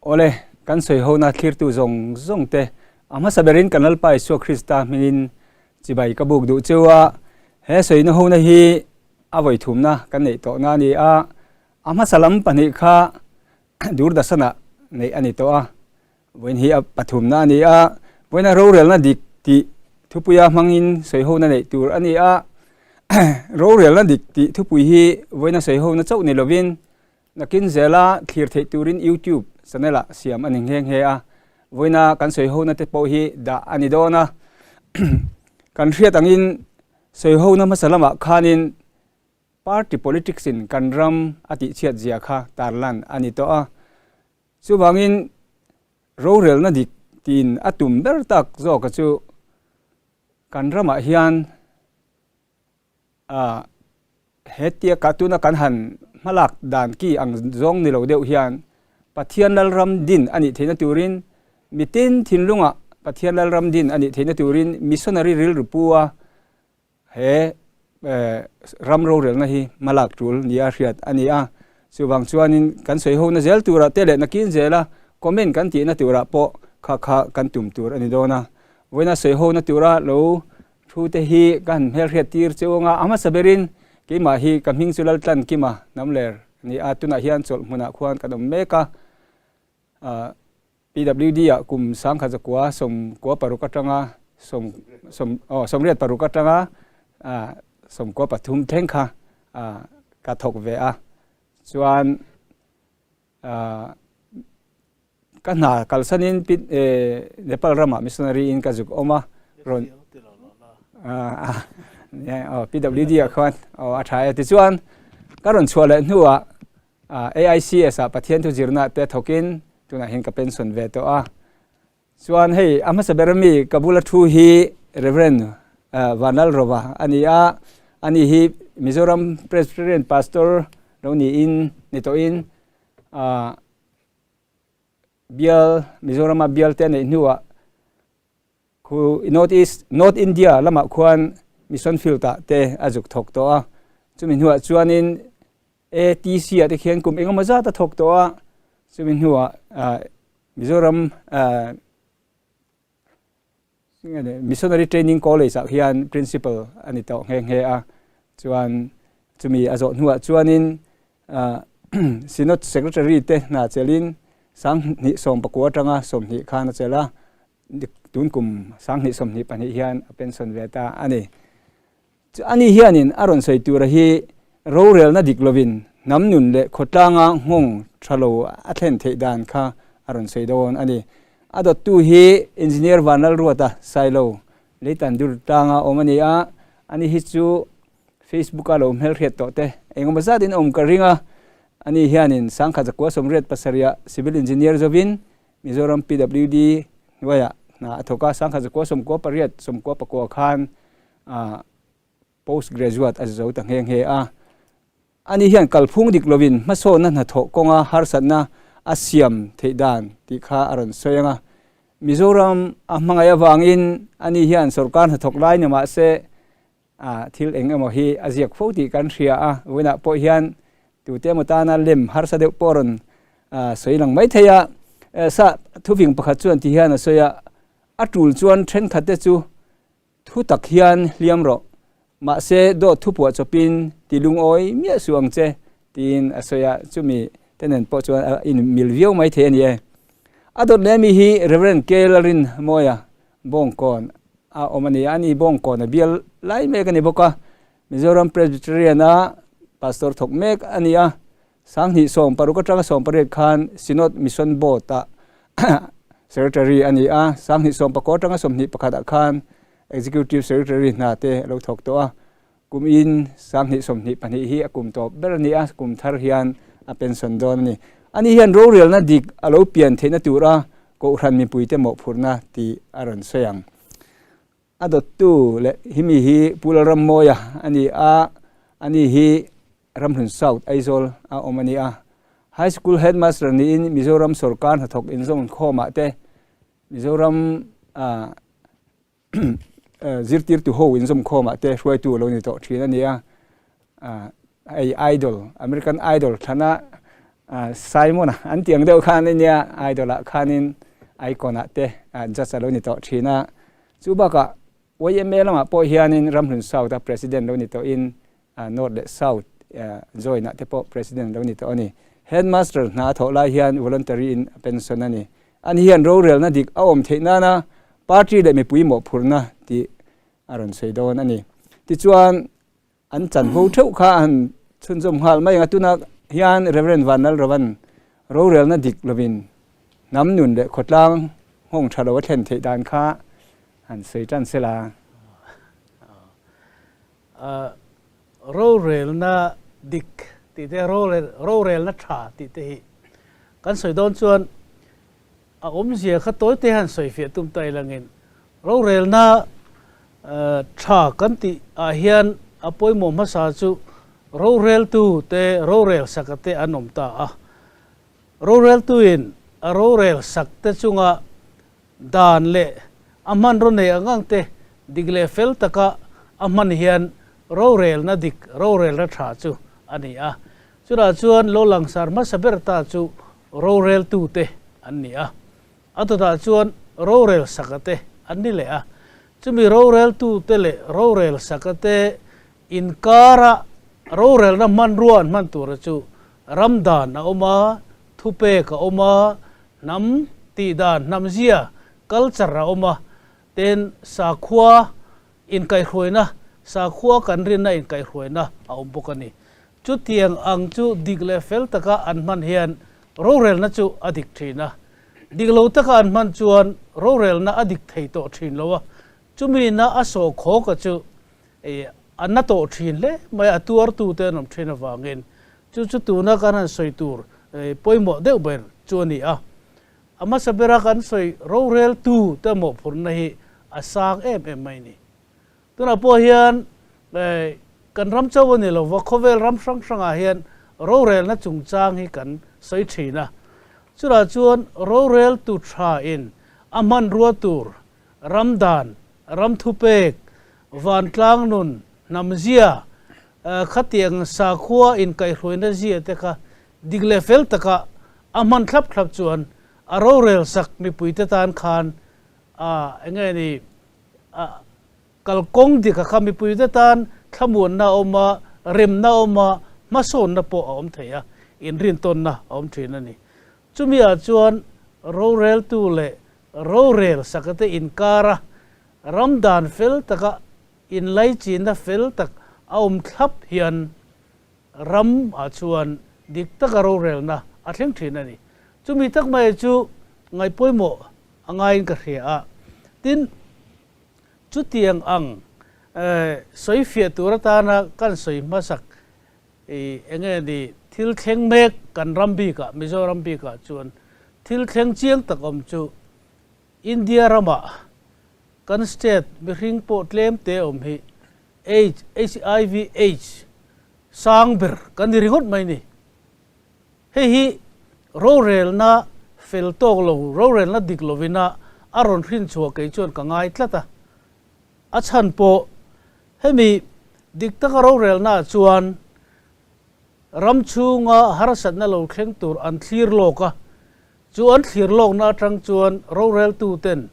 Awle, kan sawihona thlirtu zawng zawng te a hmasa berin kan Lalpa Isua Krista hmingin chibai ka buk duh cheu a. He sawina hona hi a vawi thumna kan neih tawhna a ni a, a hmasa lam pahnih kha Doordarshan-ah neih a ni tawh a, vawiin hi a pathumna a ni a, vawiina rorelna dik tih thupuia hmangin sawihona neih tur a ni a. Rorelna dik tih thupui hi vawiina sawihona chauh ni lovin Nakin zela thlir theih turin YouTube channel ah siam a ni nghe nghe a, vawiina kan sawihona te pawh hi dah a ni dawn a. Kan hriat angin sawihona hmasa lamah khanin party politics in kan ram a tihchhiat zia kha tarlan a ni tawh a. Chuvangin rorelna dik tiin a tum ber tak zawka chu kan ramah hian A, hetia ka tuna kan han hmalak dan ki ang zawng ni lo deuh hian Pathian Lalram din a nih theihna turin mitin thinlungah Pathian Lalram din a nih theihna turin missionary rilru pu a he ram rorelna hi hmalak tul nia hriat a ni a. Chuvang chuanin kan sawi hona zel turah te leh nakin zela comment kan tihna turah pawh kha kha kan tum tur a ni dawn a. Vawiina sawi hona tura lo Thu te hi ka han hmelhriat tir che anga a hmasa berin keimah hi ka hming chu Laltlan Kima Namler a ni a, tunah hian chawlh hmunah khuan kan awm mek a, PWD ah kum sangkhat zakua sawmkua paruk atanga sawm sawm aw sawmriat paruk atanga sawmkua pathum thleng kha ka thawk ve a, chuan Ka hna kalsanin Nepal ramah missionary in ka zuk awm a, rawn PWD ah khuan a tha e. Tichuan ka rawn chhuah leh hnuah AICS ah Pathian thu zirna te thawkin tunah hian ka pension ve tawh a. Chuan hei a hmasa ber ami ka bula thu hi Reverend Vanlalrova a ni a, ani hi Mizoram Presbyterian Pastor lo niin ni tawhin bial Mizorama bial te a neih hnuah khu North East North India lamah khuan Mission Field ah te a zuk thawk tawh a, chumi hnuah chuanin ATC ah te khian kum engemaw zat a thawk tawh a, chumi hnuah Mizoram Missionary Training College ah hian Principal a ni tawh nghe nghe a, chuan chumi a zawh hnuah chuanin Synod Secretary te hna chelin sanghnih sawmpakua atanga sawmhnih khan a chelh a, tun kum sanghnih sawmhnih pahnih hian a pension ve ta a ni. Ani hianin a rawn sawi tura hi rorelna dik lovin hnam nun leh khawtlanga nghawng tha lo a thlen theih dan kha a rawn sawi dawn a ni. A dawttu hi Engineer Vanlalruata Sailo Leitan dur tlanga awm a ni a, ani hi chu Facebook-a lo hmelhriat tawh te engemaw zatin awm ka ring a, ani hianin Sangkhat Zakua Sawmriat pasarih Civil Engineer zovin Mizoram PWD hnuaiah hna a thawk a, Sangkhat Zakua Sawmkua pariat Sawmkua pakua khan post graduate a zo ta nghe nghe a. Ani hian kalphung dik lovin hmasawnna hnathawh kawnga harsatna a siam theih dan tih kha a rawn sawi ang a. Mizoram a hmangaih avangin ani hian sorkar hnathawk lai ni mah se thil eng emaw hi a ziak fo tih kan hria a. Vawiinah pawh hian tute emaw tana lem harsa deuh pawh a rawn sawi lang mai thei a. Sa thufing pakhat chuan ti hian a sawi a, a tul chuan thenkhatte chu Thu tak hian hliam rawh, mahse dawt thu puah chawpin ti lungawi miah suh ang che, tiin a sawi a, chumi te nen pawh chuan a inmil viau mai thei a ni e. A dawt leh ami hi Rev. K. Lalrinmawia Bawngkawn a awm a ni a, ani Bawngkawn a bial lai mek a ni bawk a, Mizoram Presbyterian a Pastor thawk mek a ni a, Sanghnih sawm paruk atanga sawm pariat khan Synod Mission Board-ah Secretary a ni a, Sanghnih sawm pakua atanga sawmhnih pakhatah khan Executive Secretary hna te a lo thawk tawh a. Kum in Sanghnih sawmhnih pahnih hi a kum tawp ber a ni a, kum thar hian a pension dawn a ni. Ani hian rorelna dik a lo pian theihna tura Kohhran mipuite mawhphurhna tih a rawn sawi ang. A dawttu leh himi hi Pu Lalrammawia a ni a, ani hi Ramhlun South, Aizawl a awm a ni a. High School Headmaster niin Mizoram sawrkar hnathawk inzawm khawmah te, Mizoram zirtirtu ho inzawm khawmah te hruaitu a lo ni tawh thin a ni a. Hei Idol, American Idol thlana Simon-a an tih ang deuh khan ania idol ah khanin icon ah te judge a lo ni tawh thin a. Chu bakah YMA lamah pawh hianin Ramhlun South a president lo ni tawhin North leh South join ah te pawh president lo ni tawh a ni. Headmaster hna a thawh lai hian voluntary in a pension a ni. Ani hian rorelna dik a awm theih nana party leh mipui mawhphurhna tih a rawn sawi dawn a ni. Tichuan an chanvo theuh kha a han chhunzawm nghal mai ang a, tunah hian Rev. Vanlalrovan rorelna dik lovin hnam nun leh khawtlang nghawng tha lo a thlen theih dan kha han sawi tan se la. Rorelna dik tih te, rorelna tha tih te hi kan sawi dawn chuan A awmzia kha tawite han sawifiah tum ta ilangin rorelna tha kan tih ah hian a pawimawh hmasa chu roreltu te rorel saka te an awm ta a. Roreltuin a rorel sak te chunga dan leh a hmanraw nei ang ang te dik leh fel taka a hman hian rorelna dik rorelna tha chu a ni a. Chutah chuan lo langsar hmasa ber ta chu roreltute an ni a, a dawtah chuan rorel sakate an ni leh a. Chumi roreltute leh rorel sakate inkara rorelna hmanrua an hman tura chu ram dan a awm a, thupek a awm a, hnam tihdan, hnamzia, culture, a awm a, tin sakhua inkaihhruaina, sakhua kan rinna inkaihhruaina a awm bawk a ni. Chutiang ang chu dik leh fel taka an hman hian rorelna chu a dik thin a. Dik lo taka an hman chuan rorelna a dik thei tawh thin lo a, chumi na a sawh khawka chu a na tawh thin hle mai a, tuartute an awm thin avangin chu chu tuna kan han sawi tur pawimawh deuh ber chu a ni a. A hmasa bera kan sawi roreltute mawhphurhna hi a sang em em mai a ni. Tunah pawh hian kan ram chauh a ni lo va, khawvel ram hrang hrangah hian rorelna chungchang hi kan sawi thin a. Chutah chuan roreltu thain a hmanrua tur, ram dan, ram thupek, vantlang nun, hnamzia, khatiang sakhua inkaihhruaina zia te kha dik leh fel taka a hman thlap thlap chuan a rorel sak mipuite tan khan a enge ni A kalkawng dik a kha mipuite tan thlamuanna a awm a, remna a awm a, hmasawnna pawh a awm thei a, inrintawnna a awm thin a ni. Chumi ah chuan roreltu leh rorel sakate inkara ram dan fel taka inlaichinna fel tak a awm thlap hian ram ah chuan dik taka rorelna a thleng thin a ni. Chumi tak mai chu ngaihpawimawh a ngaiin ka hria a. Tin, chutiang ang sawifiah tur atana kan sawi hmasak eng nge ni thil thleng mek kan ram bikah, Mizoram bikah chuan thil thleng chiang tak awm chu India ramah kan state mihring pawh tlem te awm hi AIDS, HIV AIDS sang ber kan ni ringawt mai ni. Hei hi rorelna fel tawk lo, rorelna dik lovina a rawn hrin chhuah kei chuan ka ngai tlat a. A chhan pawh hemi dik taka rorelnaah chuan ram chhunga harsatna lo thleng tur an thlir lawk a, chu an thlir lawkna atang chuan roreltuten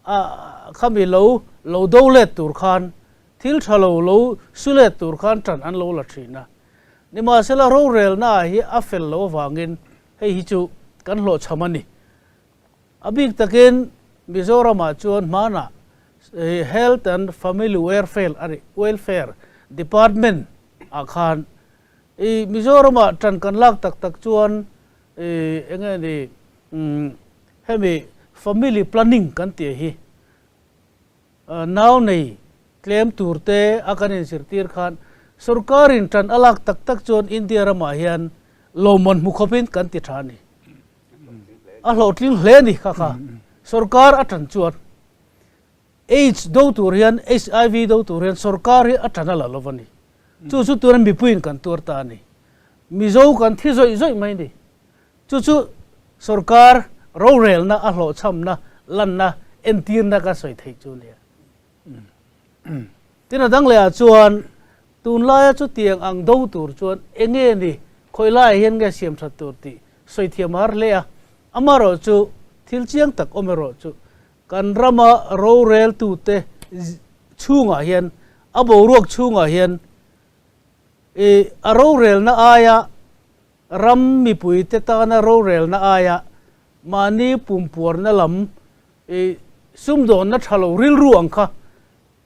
a khami lo lo do let tur khan thil tha lo lo su let tur khan tan an lo la thin a. Nimahsela rorelna ah hi a fel lo avangin hei hi chu kan hlawhchham a ni. A bik takin Mizoramah chuan hmanah Health and Family Welfare Department ah khan i Mizoramah tan kan lak tak tak chuan eng nge ni hemi family planning kan tih hi nau nei tlem tur te a kan inzirtir khan sorkarin tan a lak tak tak chuan India ramah hian lawmman hmu khawpin kan ti tha a ni. A hlawhtling hle a ni kha kha sorkar a tan chuan AIDS do tur hian HIV do tur hian sorkar hi a tan a la lo a ni. Chu chu tuna mipuiin kan tuar ta a ni. Mizo kan thi zawih zawih mai a ni. Chu chu sorkar rorelna a hlawhchhamna lanna entirna ka sawi theih chu nia. Tin a dang lehah chuan tunlaia chutiang ang do tur chuan enge ni? Khawi laiah hian nge siam that tur tih sawi thiam a har hle a, amaherawhchu thil chiang tak awm erawh chu kan rama roreltute chhungah hian, a boruak chhungah hian i a rorelna aia ram mipuite tana rorelna aia mahni pumpuarna lam i sumdawnna tha lo rilru ang kha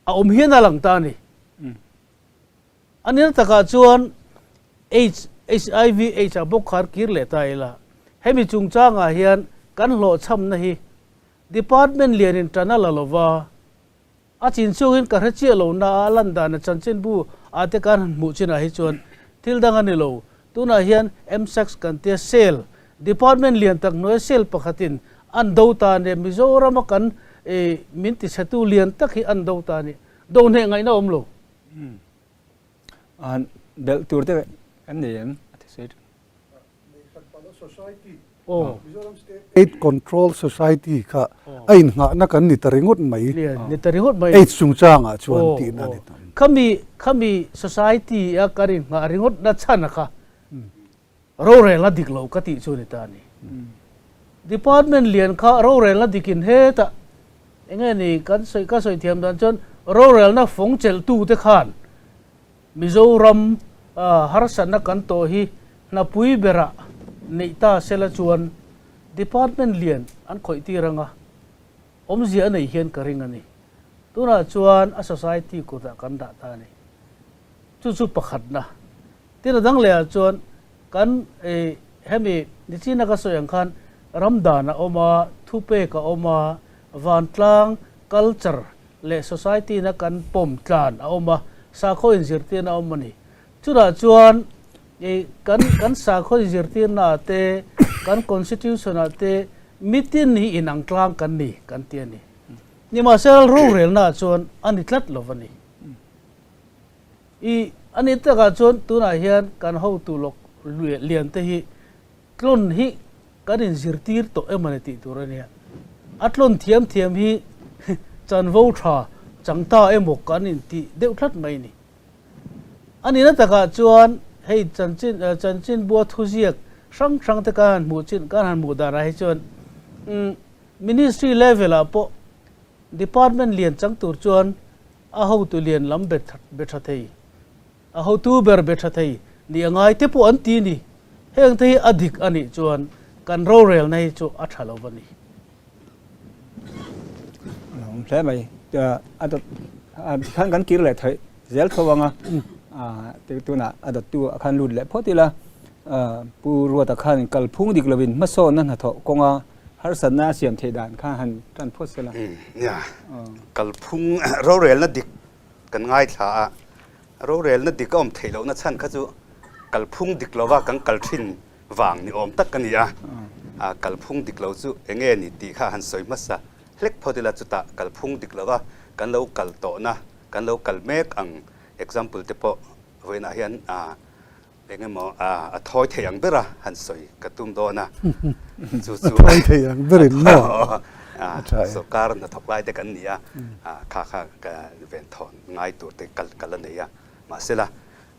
a awm hian a lang ta a ni. A nir takah chuan Aids, HIV Aids ah bawk khan kir leh ta ila, hemi chungchangah hian kan hlawhchhamna hi Department lianin tan a la lova, a chin chungin ka hre chiah lo na a lan dan a chanchinbu ah te kan han hmuh chinah hi chuan thil dang a ni lo. Tunah hian MSACS kan tia cell, Department lian tak hnuaia cell pakhatin an do ta a nia, Mizorama kan min tichhetu lian tak hi an do ta a ni. Do hneh ngaihna awm lo. An belh tur te kan nei em a ti sawi thin. Aw. Mizoram State Aid Control Society kha a inngahna kan ni ta ringawt mai. Ni ta ringawt mai. Aids chungchangah chuan tihna a ni ta. Khami khami society a kan inngah ringawt na chhan a kha rorelna dik lo ka tih chu ni ta a ni. Department lian kha rorelna dikin hetah enge ni kan sawi ka sawi thiam dan chuan rorelna fawng chelhtu te khan Mizoram harsatna kan tawh hi hnapui berah neih ta sela chuan department lian an khawih tir anga awmzia a nei hian ka ring a ni. Tunah chuan a society kutah kan dah ta a ni. Chu chu pakhatna. Tin a dang lehah chuan kan hemi nichina ka sawi ang khan ram dan a awm a, thupek a awm a, vantlang culture leh society na kan pawm tlan a awm a, sakhaw inzirtirna a awm a ni. Chutah chuan kan kan sakhaw inzirtirna ah te, kan constitution ah te mitin hi inang tlang kan ni kan ti a ni. Nimahsela rorelna ah chuan a ni tlat lo va ni. I a ni takah chuan tunah hian kan hotu lawk lian te hi tlawn hi kan inzirtir tawh em a ni tih tur a nia. A tlawn thiam thiam hi chanvo tha chang ta emaw kan intih deuh tlat mai a ni. A nihna takah chuan hei chanchin chanchinbua thuziak hrang hrang te kan han hmuh chin kan han hmuh danah hi chuan ministry level ah pawh department lian chang tur chuan A hotu lian lam be be tha thei, a hotu ber be tha thei nih a ngai te pawh an ti ni. Heng te hi a dik a nih chuan kan rorelna hi chu a tha lo va ni. A lo awm hle mai. A dawt khan kan kir leh theih zel tho ang a, tunah a dawttu ah khan lut leh phawt ila, Pu Ruata khan kalphung dik lovin hmasawnna hnathawh kawnga Harsatna a siam theih dan kha han tan phawt sela. Nia, kalphung rorelna dik kan ngaithla a, rorelna dik a awm theih lohna chhan kha chu kalphung dik lova kan kal thin vang ni awm tak a ni a. Kalphung dik lo chu eng nge ni tih kha han sawi hmasa hlek phawt ila chutah kalphung dik lova kan lo kal tawhna, kan lo kal mek ang example te pawh vawiinah hian Eng emaw a thawi thei ang bera han sawi ka tum dawn a, chu chu A thawi thei ang berin maw? A sorkar hnathawk lai te kan ni a, kha kha ka venthawn ngai tur te ka la nei a, mahsela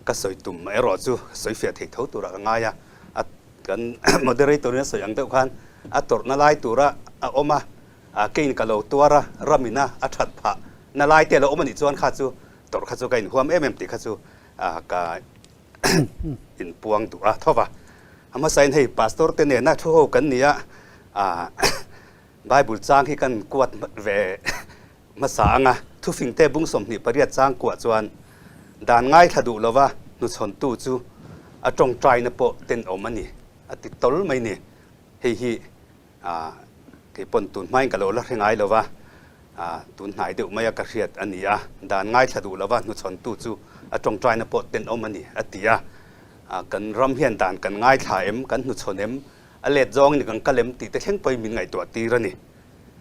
ka sawi tum erawh chu sawi fiah thei tho turah ka ngai a, a kan moderator in a sawi ang deuh khan a tawrhna lai tura a awm a, keiin ka lo tuar a, ramina a that phah na lai te a lo awm a nih chuan kha chu tawrh kha chu ka inhuam em em tih kha chu ka inpuang duh a tho va. A hmasain hei pastor te nena thu ho kan ni a, Bible chang hi kan kuat ve hmasa ang a, thufing te bung 28 chang kuah chuan dan ngaithla duh lova hnuchhawntu chu a tawngtaina pawh tenawm a ni a ti tawl mai ni. Hei hi Kei pawn tun hmain ka lo la hre ngai lo va, tun hnai deuh maia ka hriat a ni a, dan ngaithla duh lova hnuchhawntu chu a tawngtaina pawh tenawm a ni, a ti a. Kan ram hian dan kan ngaithla em, kan hnuchhawn em, a let zawngin kan kal em tih te thleng pawhin min ngaihtuah tir a ni.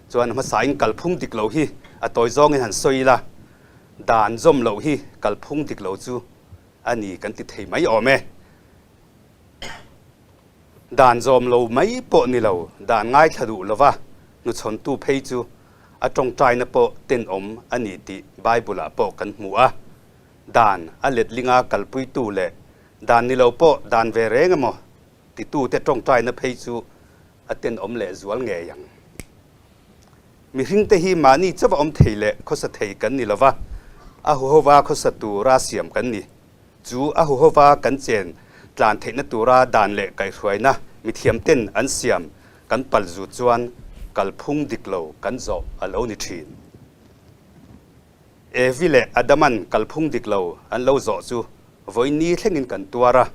Chuan hmasain kalphung dik lo hi a tawi zawngin han sawi ila, dan zawm loh hi kalphung dik lo chu a ni kan ti thei mai awm e. Dan zawm lo mai pawh ni lo, dan ngaithla duh lova hnuchhawntu phei chu a tawngtaina pawh tenawm a ni tih Bible-ah pawh kan hmu a. Dan a letlinga kalpuitu leh Dan ni lo pawh dan ve reng emaw titute tawngtaina phei chu a tenawm leh zual ngei ang. Mihringte hi mahni chauh a awm thei leh khawsa thei kan ni lova, a huhova khawsa tura siam kan ni. Chu a huhova kan chen tlan theihna tura dan leh kaihhruaina mithiamten an siam kan pal zut chuan kalphung dik lo kan zawh a lo ni thin. Evi leh Adaman kalphung dik lo an lo zawh chu vawiin thlengin kan tuar a.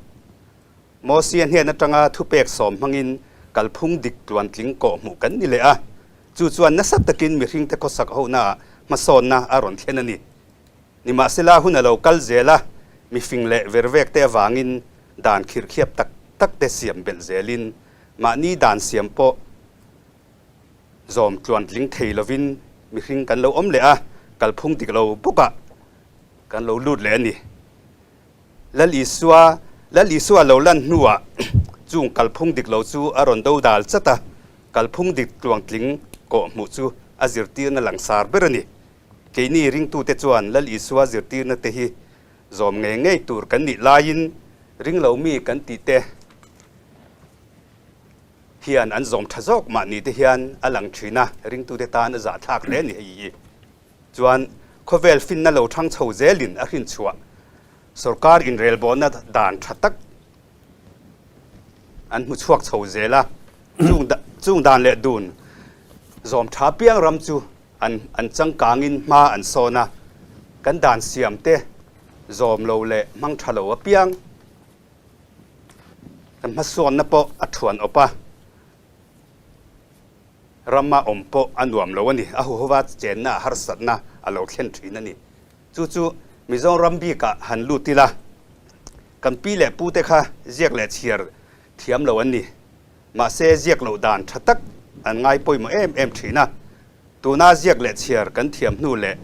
Mosia hnen atanga thupek sawm hmangin kalphung dik tluantling kawhhmuh kan ni leh a, chu chuan nasa takin mihringte khawsak honaah hmasawnna a rawn thlen a ni. Nimahsela hun a lo kal zel a, mifing leh vervekte avangin dan khirhkhiap tak takte siam belh zelin mahni dan siam pawh zawm tluantling thei lovin mihring kan lo awm leh a, kalphung dik lo bawkah kan lo lut leh a ni. Lal Isua, Lal Isua lo lan hnuah chung kalphung dik lo chu a rawn do dal chat a, kalphung dik tluangtling kawhhmuh chu a zirtirna langsar ber a ni. Keini ringtute chuan Lal Isua zirtirna te hi zawm ngei ngei tur kan nih laiin ringlo mi kan tih te hian an zawm tha zawk mahni te hian a lang thin a, ringtute tan a zahthlak hle a ni hei hi. Chuan khawvel finna lo thang chho zelin a hrinchhuah sorkar inrelbawhna dan tha tak an hmu chhuak chho zel a, chung dan leh dun zawm tha piang ram chu an an changkangin hma an sawn a, kan dan siam te zawm lo leh hmang tha lo apiang kan hmasawnna pawh a thuan awp a. Rama awm pawh a nuam lo a ni. A huhova chenna a harsatna a lo thlen thin a ni. Chu chu Mizoram bikah han lut ila, kan pi leh pute kha ziak leh chhiar thiam lo an ni. Mahse ziak loh dan tha tak an ngai pawimawh em em thin a. Tuna ziak leh chhiar kan thiam hnu leh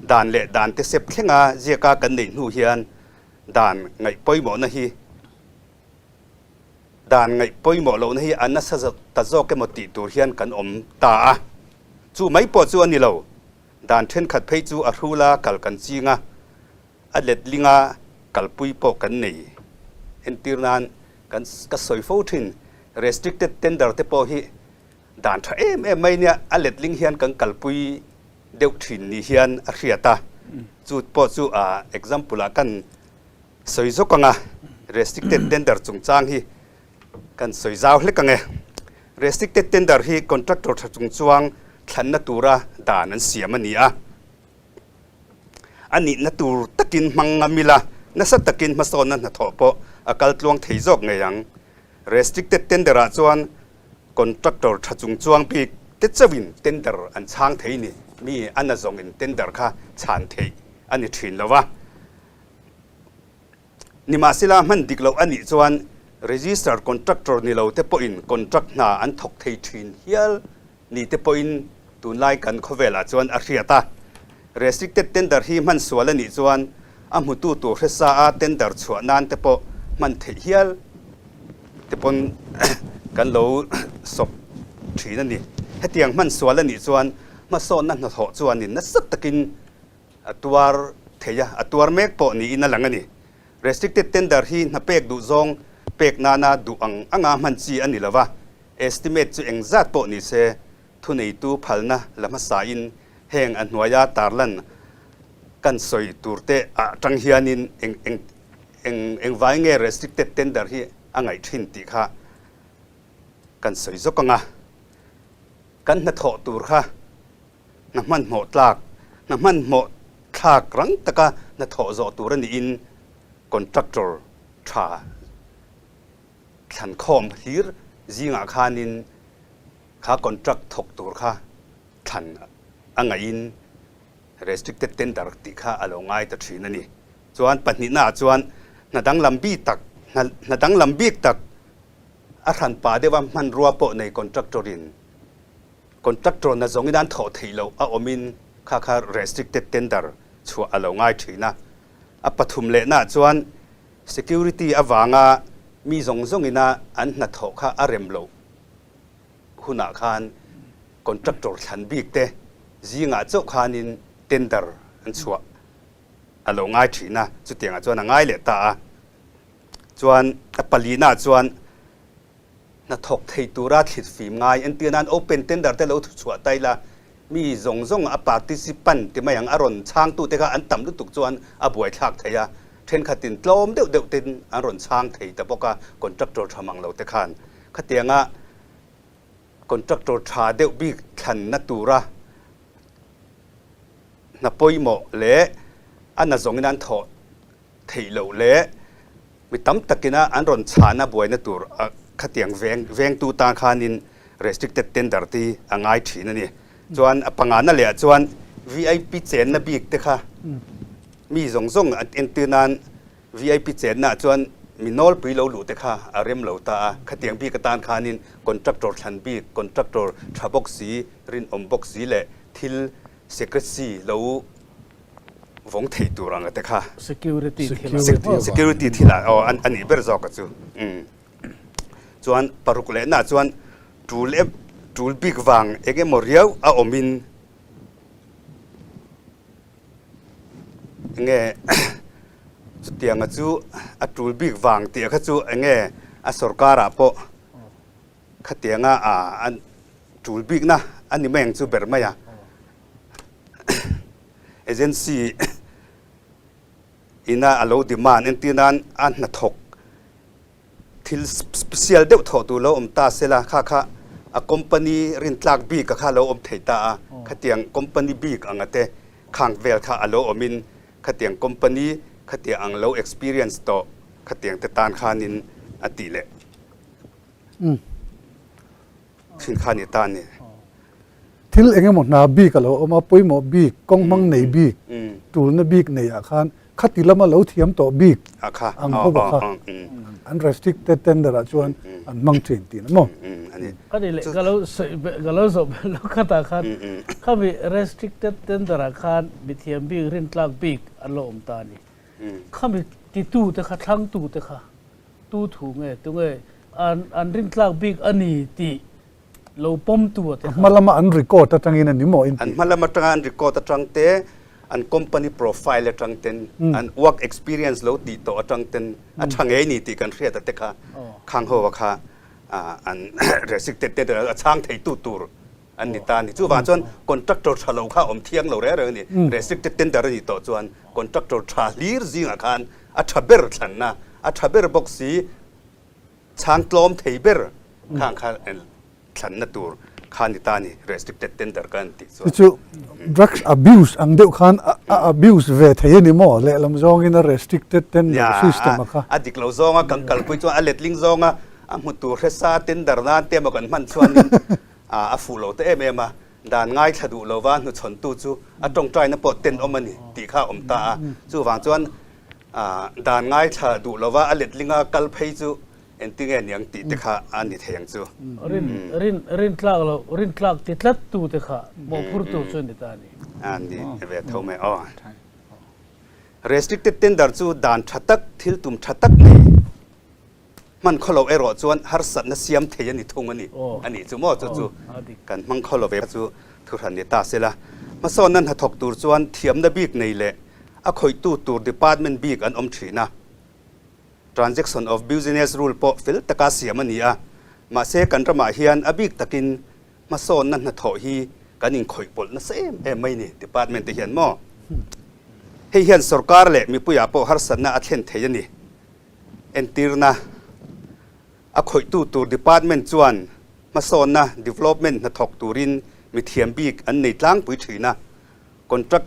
dan leh dan te sep thlenga ziaka kan neih hnu hian dan ngaih pawimawhna hi Dan ngaih pawimawh lohna hi a nasa ta zawk emaw tih tur hian kan awm ta a. Chu mai pawh chu a ni lo. Dan thenkhat phei chu a hrula kal kan ching a, a letlinga kalpui pawh kan nei. Entir nan kan ka sawi fo thin, restricted tender te pawh hi dan tha em em mai nia, a letling hian kan kalpui deuh thin ni hian a hriat a. Chu pawh chu a example ah kan Sawi zawk anga restricted tender chungchang hi kan sawi zau hlek ang e. Restricted tender hi contractor tha chungchuang thlanna tura dan an siam a ni a. A nihna tur takin hmang ngam ila, nasa takin hmasawnna hnathawh pawh a kal tluang thei zawk ngei ang. Restricted tender ah chuan contractor tha chungchuang bik te chauhin tender an chhang thei ni. Mi a na zawngin tender kha chhan theih a ni thin lo a. Nimahsela hman dik loh a nih chuan register contractor ni lo te pawhin contract hna an thawk thei thin hial ni te pawhin tunlai kan khawvelah chuan a hriat a. Restricted tender hi hman sual a nih chuan a hmutu tur hresa a tender chhuah nan te pawh hman theih hial te pawn kan lo sawp thin a ni. Hetiang hman sual a nih chuan hmasawnna hnathawh chuanin nasa takin A tuar thei a, a tuar mek pawh niin a lang a ni. Restricted tender hi hna pek duh zawng pek nana duh ang anga hman chi a ni lo va, estimate chu engzat pawh ni se, thuneitu phalna la hmasain heng a hnuaia tarlan kan sawi turte ah tang hianin eng eng eng engvai nge restricted tender hi a ngaih thin tih kha kan sawi zawk ang a. Kan hnathawh tur kha Hna hmanhmawh tlak, hna hmanhmawh thlak rang taka hna thawh zawh tur a niin contractor tha thlankhawm hlir zingah khanin kha contract thawk tur kha thlan a ngaihin restricted tender tih kha a lo ngai ta thin a ni. Chuan pahnihnaah chuan hna danglam bik tak, hna danglam bik tak a hranpa deuha hmanrua pawh nei contractor in Contractor na zawngin an thawh theih loh a awmin kha kha restricted tender chhuah a lo ngai thin a. A pathum lehnaah chuan security avanga mi zawng zawngina an hnathawh kha a rem loh hunah khan contractor thlan bik te zingah chauh khanin tender an chhuah a lo ngai thin a, chutiangah chuan a ngai leh ta a. Chuan a palina chuan hnathawk thei tura thlit fim ngai entir nan open tender te lo thuchhuah ta ila mi zawng zawng a participant ti mai ang a rawn chhangtu te kha an tam lutuk chuan a buaithlak thei a, thenkhatin tlawm deuh deuh ten an rawn chhang thei ta bawk a contractor tha mang lo te khan khatianga contractor tha deuh bik thlanna tura hna pawimawh leh a na zawngin an thawh theih loh leh mi tam takina an rawn chhahna buaina tur khatiang veng vengtu tan khanin restricted tender te hi a ngai thin a ni. Chuan a pangana leh ah chuan VIP chenna bik te kha mi zawng zawng entir nan VIP chenna ah chuan mi nawlpui lo luh te kha a rem lo ta a, khatiang bik atan khanin contractor thlan bik, contractor tha bawk si, rinawm bawk si leh thil secrecy lo vawng thei tur ang te kha. Security thil ah. Security thil ah aw a nih ber zawk a chu. Chuan paruk leh na chuan tul em tul bik vang eng emaw riau a awm in enge chutiang a chu a tul bik vang tih kha chu enge a sorkar ah pawh khatianga a tul bikna a ni mai ang chu ber mai a. Agency ina a lo demand entir nan a hnathawk thil special deuh thawh tur lo awm ta sela kha kha a company rintlak bik a kha lo awm thei ta a khatiang company bik anga te khang vel kha a lo awmin khatiang company khatiang ang lo experience tawh khatiang te tan khanin a tih leh thin kha ni ta a ni. Thil eng emaw hna bik a lo awm a, pawimawh bik, kawng hmang nei bik, tulna bik nei ah khan khati lama lo thiam tawh bik ang ho bawk kha an restricted tender ah chuan an hmang thin tih na maw? Ka ni leh ka lo sawi ka lo zawh belh lo khatah khan khami restricted tender ah khan mithiam bik rintlak bik an lo awm ta a ni. Khami titu te kha thlangtu te kha tu thu nge tunge an rintlak bik a ni tih lo pawmtu a te kha. A hma lama an record atangin a ni maw in tih? An hma lam atanga an record atang te, an company profile atang ten, an work experience lo tih tawh atang ten a tha ngei ni tih kan hriat a te kha khang ho a kha an restricted te a chhang thei tu tur an ni ta a ni. Chuvang chuan contractor tha lo kha awm thiang lo reng reng a ni. Restricted tender a nih tawh chuan contractor tha hlir zingah khan a tha ber thlanna, a tha ber bawk si, Chhang tlawm thei ber khang kha thlanna tur kha ni ta ni, restricted tender ka an tih chuan. Chu drugs abuse ang deuh khan a abuse ve thei a ni maw? Lehlam zawngin a restricted tender system a kha. A dik lo zawnga kan kalpui chuan a letling zawnga a hmu tur hresa tender nan te emaw kan hman chuanin a fuh lo ta em em a, dan ngaithla duh lova hnuchhawntu chu a tawngtaina pawh tenawm a ni tih kha a awm ta a, chuvang chuan Dan ngaithla duh lova a letlinga kal phei chu engtinge niang tih te kha a ni thei ang chu. Rin rin rin tlak lo rin tlak ti tlat tu te kha mawhphur tur chu a ni ta a ni. A ni ve tho mai aw. Restricted tender chu dan tha tak thil tum tha tak nei Hman khaw lo erawh chuan harsatna siam thei a ni thung a ni. A nih chu maw? Chu chu kan hmang khaw lo ve chu thuhran ni ta sela. Hmasawnna hnathawk tur chuan thiamna bik nei leh a khawihtu tur department bik an awm thin a. Transaction of Business Rule pawh fel taka siam a ni a. Mahse kan ramah hian a bik takin hmasawnna hnathawh hi kan inkhawih pawlh nasa em em mai ni department te hian maw? Hei hian sorkar leh mipuiah pawh harsatna a thlen thei a ni. Entirna, A khawihtu tur department chuan hmasawnna, development, hnathawk turin mithiam bik an nei tlangpui thin a, contract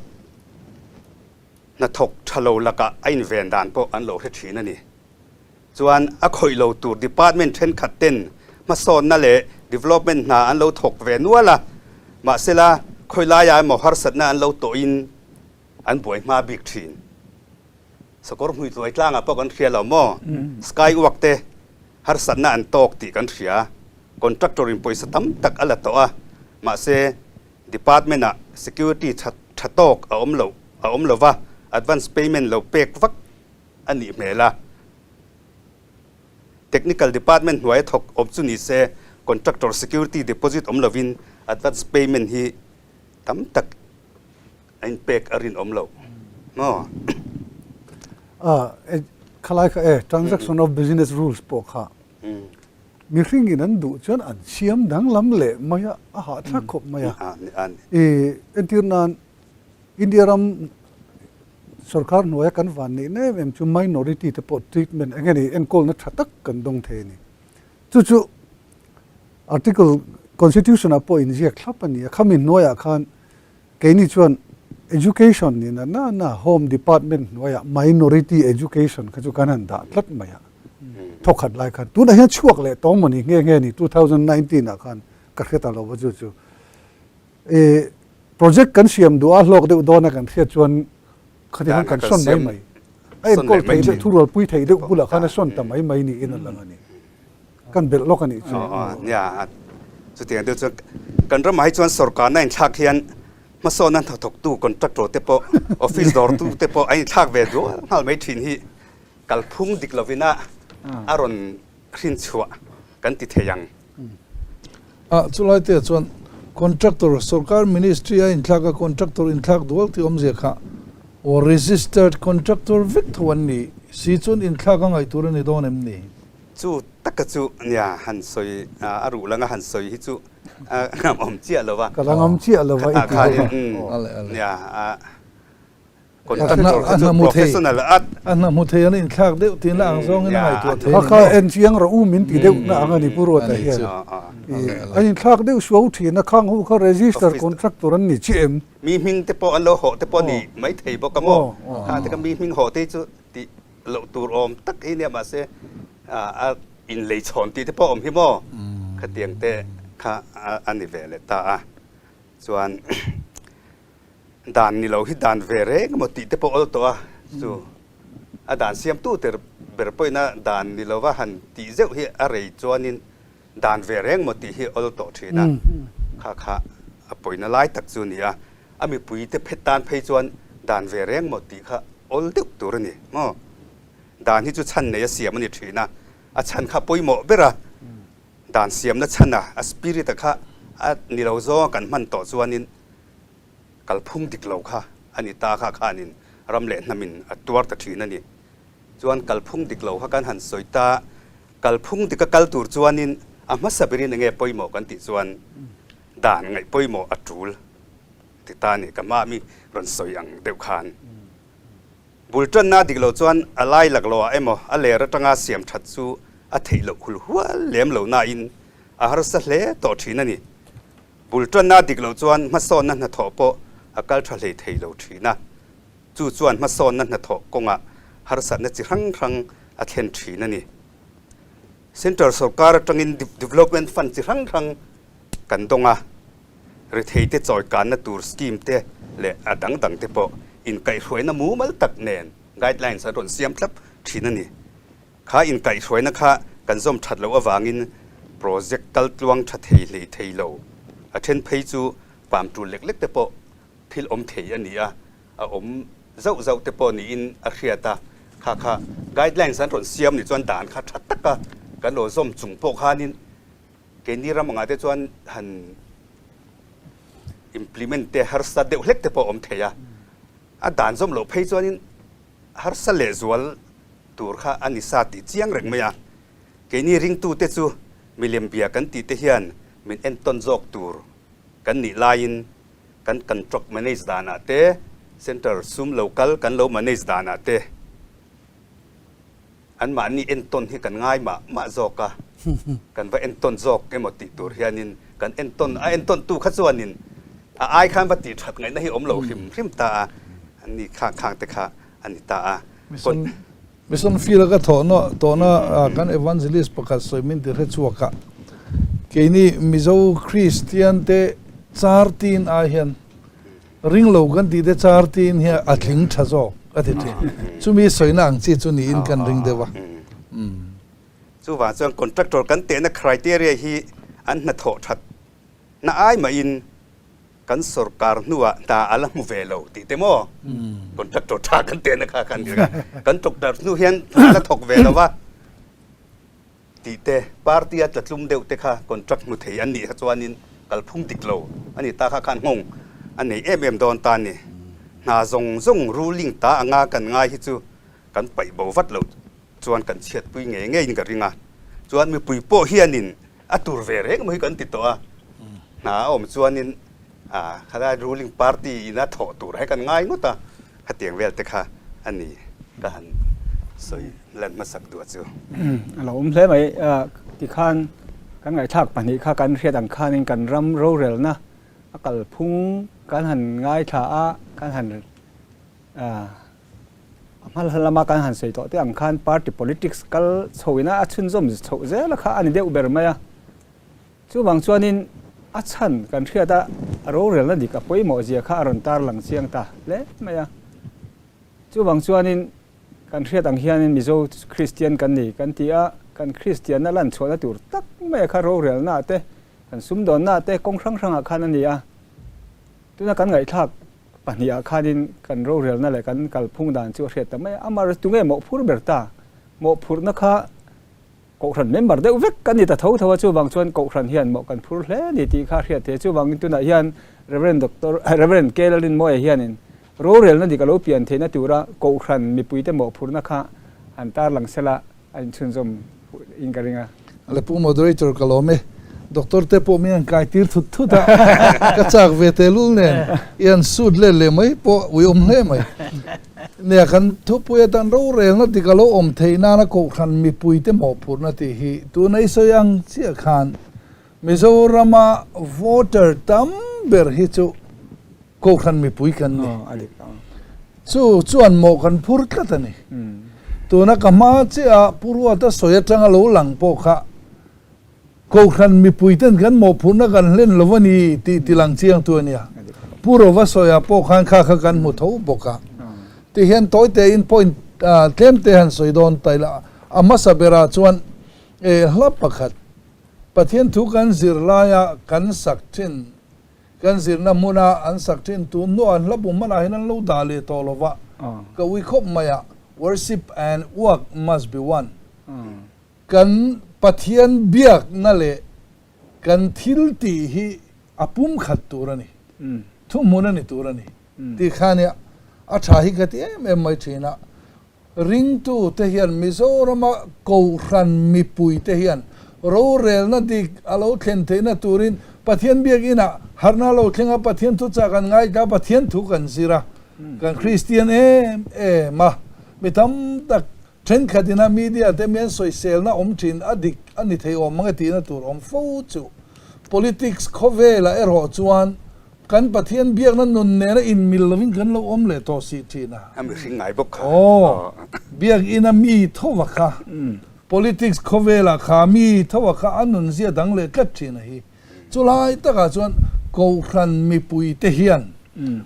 hnathawk tha lo lakah a inven dan pawh an lo hre thin a ni. Chuan a khawih lo tur department thenkhat ten hmasawnna leh development hna an lo thawk ve nual a, mahsela khawilaiah emaw harsatna an lo tawhin an buai hma bik thin. Sakawr hmui tluai tlangah pawh kan hria lo maw? Sky walk te harsatna an tawk tih kan hria. Contractor in pawisa tam tak a la tawh a, mahse department ah security tha tha tawk a awm lo a awm lo va, advance payment lo pek vak a nih hmel a. Technical department hnuaia thawk awm chu ni se contractor security deposit awm lovin advance payment hi tam tak A inpek a rinawm lo maw? A, Khalai kha e, Transaction of Business Rules pawh kha mihringin an duh chuan an siam danglam leh mai a, a hahthlak khawp mai a. I entir nan India ram sorkar hnuaia kan van neih na em em chu minority te pawh treatment eng nge ni enkawlna tha tak kan dawng thei a ni. Chu chu Article Constitution ah pawh inziak thlap a ni a, khami hnuaiah khan Keini chuan Education ni na na na Home Department hnuaiah Minority Education kha chu kan han dah tlat mai a, thawkhat lai khan. Tunah hian chhuak leh tawng maw ni nghe nghe ni 2019 ah khan ka hre ta lo va chu chu. I project kan siam duh a hlawk deuh dawn a kan hriat chuan khati khan kan sawn mai mai. A enkawl thei deuh thurualpui thei deuh bulah khan a sawn ta mai mai niin a lang a ni. Kan belh lawk a nih chu. Nia, chutiang deuh chuan kan ramah hi chuan sorkarna inthlak hian hmasawnna hnathawktu contractor te pawh office dawrtu te pawh an inthlak ve dual nghal mai thin hi kalphung dik lovina a rawn hrinchhuah kan ti thei ang. A, chulai te chuan contractor sorkar ministry a inthlak a contractor inthlak dual tih awmzia kha aw registered contractor vek tho an ni si chuan inthlak a ngaih tur a ni dawn em ni? Chu taka chu nia han sawi a ruh langa han sawi hi chu a ngam awm chiah lo va. Ka la ngam chiah lo va i ti bawk a. Nia a contractor kha chu professional a. A hna hmu thei an inthlak deuh tihna ang zawngin a ngaihtuah thei a ni maw? Kha en chiang rawh u min ti deuh na ang a ni Pu Ruata hian. A inthlak deuh suau thin a, khang ho kha register contractor an ni chiah em? Mi hming te pawh an lo hawh te pawh ni maithei bawk a maw? Khang te kha mi hming hawh te hi chu tih loh tur awm tak hi nia mahse a inlei chhawn tih te pawh awm hi maw khatiang te kha a ni ve leh ta a chuan dan ni lo hi dan ve reng emaw tih te pawh awl tawh a chu a dan siamtu ter ber pawhin a dan ni lova han tih zeuh hi a rei chuanin dan ve reng maw tih hi awl tawh thin a kha kha a pawina lai tak chu a ni a A mipui te phet tan phei chuan dan ve reng maw tih kha awl deuh tur a ni maw? Dan hi chu chhan nei a siam a ni thin a, a chhan kha pawimawh ber a, dan siamna chhan a, a spirit a kha a ni lo zawnga kan hman tawh chuanin kalphung dik lo kha a ni ta kha khanin ram leh hnamin a tuar ta thin a ni. Chuan kalphung dik lo kha kan han sawi ta, kalphung dika kal tur chuanin a hmasa berin enge pawimawh kan tih chuan dan ngaih pawimawh a tul ti ta ni ka hma mi rawn sawi ang deuh khan bul tanna dik lo chuan a lai laklawh ah emaw a ler atanga siam that chu a theih loh hul hual lem lo nain a harsa hle tawh thin a ni. Bul tanna dik lo chuan hmasawnna hnathawh pawh a kal tha hlei thei lo thin a, chu chuan hmasawnna hnathawh kawngah harsatna chi hrang hrang a thlen thin a ni. Central sorkar atangin development fund chi hrang hrang kan dawng a, retheite chawikanna tur scheme te leh a dang dang te pawh inkaihhruaina mumal tak nen guidelines an rawn siam thlap thin a ni. Kha inkaihhruaina kha kan zawm that loh avangin project kal tluang tha thei hlei thei lo, a then phei chu pam tul lek lek te pawh thil awm thei a ni a, a awm zauh zauh te pawh niin a hriat a, kha kha guidelines an rawn siam nih chuan dan kha tha taka kan lo zawm chung pawh khanin Keini ram angah te chuan han implement te harsa deuh hlek te pawh a awm thei a, a dan zawm loh phei chuanin harsa lehzual tur kha a ni sa tih chiang reng mai a. Keini ringtute chu milem bia kan tih te hian min entawn zawk tur kan nih laiin kan contract manage danah te, centre sum lo kal kan lo manage danah te, Anmahni entawn hi kan ngai mah mah zawk a, kan va entawn zawk emaw tih tur hianin kan entawn, a entawntu kha chuanin a ai khan va tih that ngaihna hi awm lo hrim hrim ta a, ani khang khang te kha a ni ta a. Mission Mission field a ka thawhna tawhna kan evangelist pakhat sawi min ti hre chhuak a, keini Mizo Kristian te char tin ai hian Ring lo kan tih te char tiin hian a tling tha zawk a ti thin. Chumi sawina ang chi chu niin kan ring deuh a. Chuvang chuan contractor kan tehna criteria hi an hnathawh that na ai mahin kan sorkar hnuah hna a la hmu ve lo tih te maw contractor tha kan tehna kha kan kan doctor hnu hian hna a la thawk ve lo va. Tih te, party a tlatlum deuh te kha contract hmu thei an nih kha chuanin kalphung dik lo a ni ta kha khan nghawng a nei em em dawn ta a ni. Hna zawng zawng ruling ta anga kan ngai hi chu kan paih bo vat lo. chuan kan chhiatpui ngei ngeiin ka ring a. Chuan mipui pawh hianin a tur ve reng mai hi kan ti tawh a, hna a awm chuanin khalai ruling party ina thawh tur hi kan ngai ngawt a, khatiang vel te kha a ni ka han sawi lan hmasak duh chu. A lo awm hle mai, tikhan kan ngaihthlak pahnih kha kan hriat ang khanin kan ram rorelna a kalphung kan han ngaithla a, kan han A hma lama kan han sawi tawh te ang khan party politics kal chhoin a chhunzawm chhoh zel a kha a ni deuh ber mai a. Chuvang chuanin a chhan kan hriat a, a rorelna dik a pawimawh zia kha a rawn tarlang chiang ta hle mai a. Chuvang chuanin kan hriat ang hianin Mizo Kristian kan ni kan ti a, kan Kristianna lan chhuahna tur tak mai a kha rorelna te, kan sumdawnna te kawng hrang hrangah khan a ni a. Tuna kan ngaihthlak pahnihah khanin kan rorelna leh kan kalphung dan chu a hriat ta mai a, amah erawh chu tunge mawhphur ber ta? Mawhphurhna kha Kohhran member deuh vek kan ni ta tho tho a, chuvang chuan Kohhran hian mawh kan phur hle a ni tih kha a hriat thei a, chuvangin tunah hian Rev. Doctor Rev. K. Lalrinmawia hianin rorelna dik a lo pian theihna tura Kohhran mipuite mawhphurhna kha han tarlang sela a inchhunzawm in ka ring a. Le Pu Moderator ka lawm e. Doctor te pawh min han kai tir thut thut a, ka chak ve tehlul nen i han sut let leh mai pawh uiawm hle mai. Nia kan thupui atan rorelna dik a lo awm theih nana Kohhran mipuite mawhphurhna tih hi tuna i sawi ang chiah khan Mizorama voter tam ber hi chu Kohhran mipui kan ni. Chu chuan mawh kan phur tlat a ni. Tuna ka hma chiah Pu Ruata sawi atanga lo lang pawh kha Kohhran mipui ten kan mawhphurhna kan hlen lo a ni tih tilang chiangtu a nia. Pu Rova sawiah pawh khan kha kha kan hmu tho bawk a. Tihian tawi tein point tlem te han sawi dawn ta ila, a hmasa berah chuan hla pakhat Pathian thu kan zir laia kan sak thin Kan zirna hmuna an sak thin tun hnuah an hla bu hmanah hian an lo dah leh tawh lo va, ka ui khawp mai a, Worship and work must be one. Kan Pathian biakna leh kan thil tih hi a pumkhat tur a ni, thuhmun a ni tur a ni tih kha nia a tha hi ka ti em em mai thin a. Ringtute hian Mizorama Kohhran mipuite hian rorelna dik a lo thlen theihna turin Pathian biakinah harhna a lo thleng a, Pathian thuchah kan ngaithla a, Pathian thu kan zir a, kan Kristian em em a. Mi tam tak thenkhat ina media te mian sawiselna awm thin a dik a ni thei awm mang e tihna tur awm fo chu. Politics khawvelah erawh chuan Kan Pathian biakna nun nena inmil lovin kan lo awm leh tawh si thin a. A mihring ngai bawk kha. Aw, biakina mi thova kha, politics khawvelah kha mi thova kha a nun zia dang leh tlat thin a hi. Chulai takah chuan Kohhran mipuite hian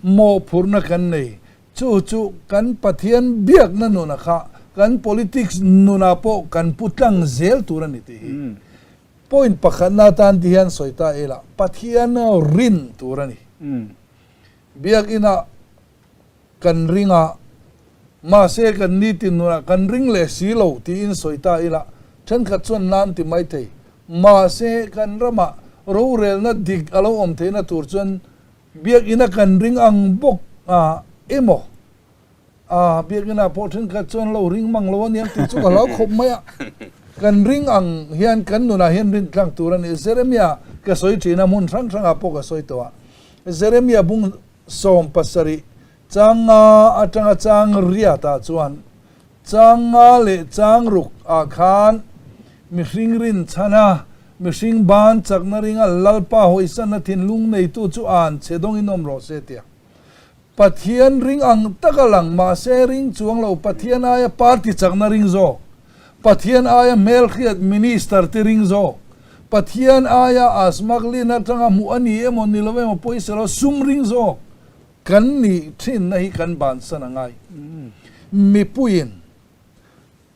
mawhphurhna kan nei. Chu chu kan Pathian biakna nuna kha kan politics nunah pawh kan pu tlang zel tur a ni tih hi. Point pakhatna atan ti hian sawi ta ila, Pathian rin tur a ni. Biakinah kan ring a, mahse kan nitin nunah kan ring leh si lo tiin sawi ta ila, thenkhat chuan nan ti mai thei. Mahse kan ramah rorelna dik a lo awm theihna tur chuan biakina kan ring ang bawk a emaw? A, biakinah pawh thenkhat chuan lo ring mang lo aniang tih chu ka hlau khawp mai a. Kan ring ang hian kan nunah hian rin tlang tur a ni. Jeremia ka sawi thin a, hmun hrang hrangah pawh ka sawi tawh a. Jeremia bung 70 chang nga atanga chang riatah chuan chang nga leh chang ruk ah khan mihring rin chhan a, mihring ban chakna ringa Lalpa hawisanna thinlung neitu chu an che dawngin awm rawh se tia. Pathian ring ang taka lang mahse ring chuang lo Pathian aia party chakna ring zawk, Pathian aia hmelhriat minister te ring zawk, Pathian aia a smuggling atanga hmuh a ni emaw ni lo emaw pawisa lo sum ring zawk kan nih thinna hi kan bansan a ngai. Mipuiin.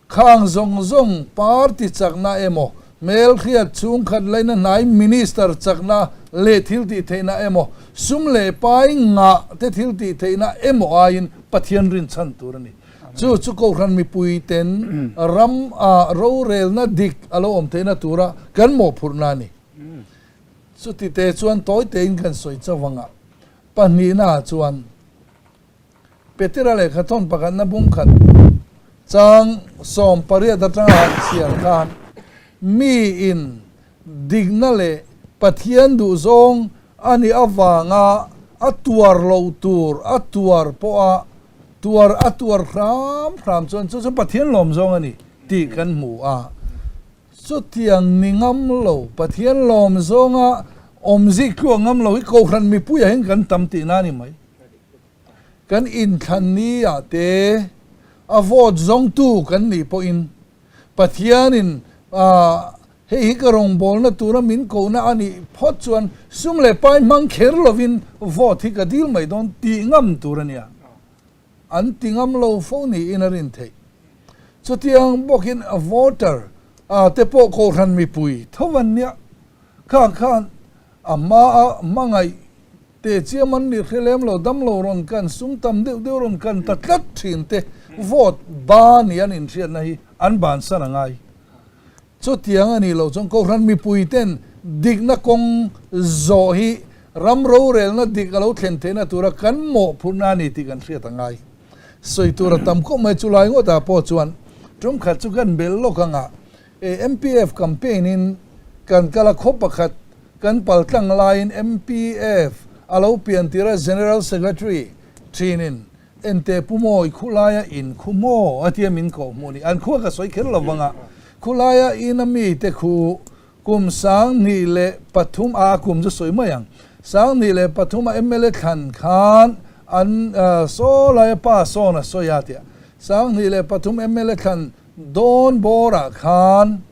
Khang zawng zawng party chakna emaw, hmelhriat chhungkhat laina hnai minister chakna leh thil tih theihna emaw, sum leh pai ngah te thil tih theihna emaw aiin Pathian rinchhan tur a ni. Chu chu Kohhran mipui ten ram ah rorelna dik a lo awm theihna tura kan mawhphurhna a ni. Chuti te chuan tawi tein kan sawi chauh ang a, pahnihna ah chuan, Petera lehkha thawn pakhatna bung khat. Chang 18 atanga han chhiar khan miin dikna leh Pathian duhzawng a nih avanga a tuar loh tur a tuar pawha tuar a tuar hram hram chuan chu chu Pathian lawmzawng a ni tih kan hmu a. Chutiang ni ngam lo, Pathian lawmzawnga awmzik tluak ngam lo hi Kohhran mipuiah hian kan tam tihna a ni mai. Kan inthlan ni ah te a vote zawngtu kan nih pawhin Pathianin hei hi ka rawngbawlna tura min kohna a nih phawt chuan sum leh pai hmang kher lovin vote hi ka dil mai dawn tih ngam tur a nia. An ti ngam lo fo niin a rin theih. Chutiang bawkin voter te pawh Kohhran mipui tho an nia. Kha khan a hmaa hmangaih Teh chiam an nih hre lem lo, dam lo rawn kan, sum tam deuh deuh rawn kan ta tlat thin te vote ba ni an inhriatna hi an bansan a ngai. Chutiang a nih loh chuan Kohhran mipui ten dikna kawng zawh hi ram rorelna dik a lo thlen theihna tura kan mawhphurhna a ni tih kan hriat a ngai. Sawi tur a tam khawp mai chulai ngawtah pawh chuan tum khat chu kan belh lawk ang a, MPF campaign in kan kal a khaw pakhat kan pal tlang laiin MPF a lo pian tir a General Secretary thin in Ente Pu Mawi khulaia in khu maw a tia min koh hmuh ni an khua ka sawi kher lo vang a khulaia in a mi te khu kum 2003 a kum chu sawi mai ang 2003 a mla thlan khan an saw laia pa sawn a sawi a tia 2003 mla thlan Dawn bawrah khan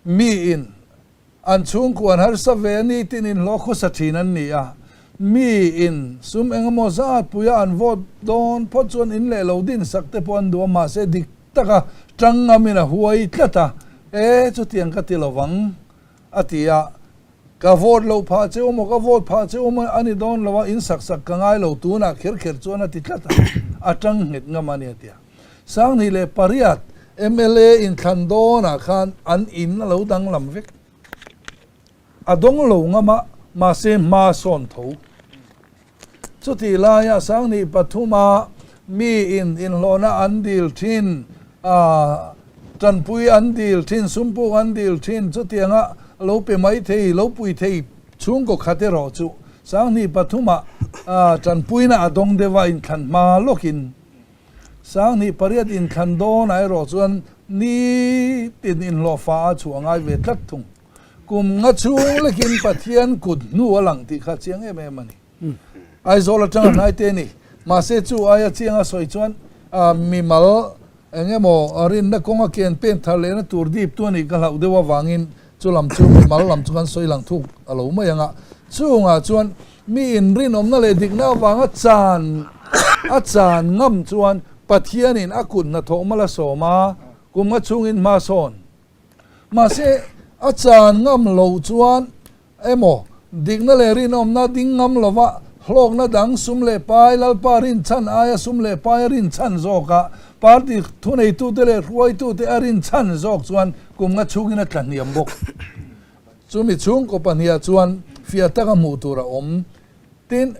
miin an chhungkua an harsa ve a ni tin inhlawh khawsa thin an ni a, miin sum engemaw zat puia an vote dawn phawt chuan in leh lo din sak te pawh an duh a, mahse dik taka tang ngamin a huai tlat a, e chutiang ka ti lovang a ti a. Ka vote loh phah che u maw, ka vote phah che u maw a ni dawn lo a, in sak sak ka ngai lo tunah kher kher chuan a ti tlat a, a tang nghet ngam a ni a ti a. 2008 mla inthlan dawnah khan an in a lo danglam vek. A dawng lo ngam a, mahse hma sawn tho. Chutih laia 2003 a mi in inhlawhna an dil thin, tanpui an dil thin, sumpuk an dil thin, chutianga lo pe mai thei, lo pui thei chhungkaw khat erawh chu 2003 ah tanpuina a dawng deuh a inthlan hma lawkin 2008 inthlan dawnah erawh chuan nitin inhlawhfa a chhuah ngai ve tlat thung. Kum nga chhung lekin Pathian kut hnu a lang tih kha chiang em em a ni. Aizawl atanga hnai te a ni. Mahse chu aia chiang a sawi chuan mimal eng emaw rinna kawnga ken pen thar lehna tur dip tu a nih ka hlauh deuh avangin chu lam chu mimal lam chu kan sawi lang thuk a lo mai ang a. Chungah chuan mi inrinawmna leh dikna avanga chan a chan ngam chuan Pathianin a kut hnathawh mal a sawm a, kum nga chhungin hma sawn Mahse, a chan ngam loh chuan emaw, dikna leh rinawmna ding ngam lova hlawkna dang sum leh pai Lalpa rinchhan aia sum leh pai a rinchhan zawkah party thuneitute leh hruaitute a rinchhan zawk chuan kum nga chhungin a tla hniam bawk. Chumi chhungkaw pahniha chuan fiah taka hmuh tur a awm. Tin,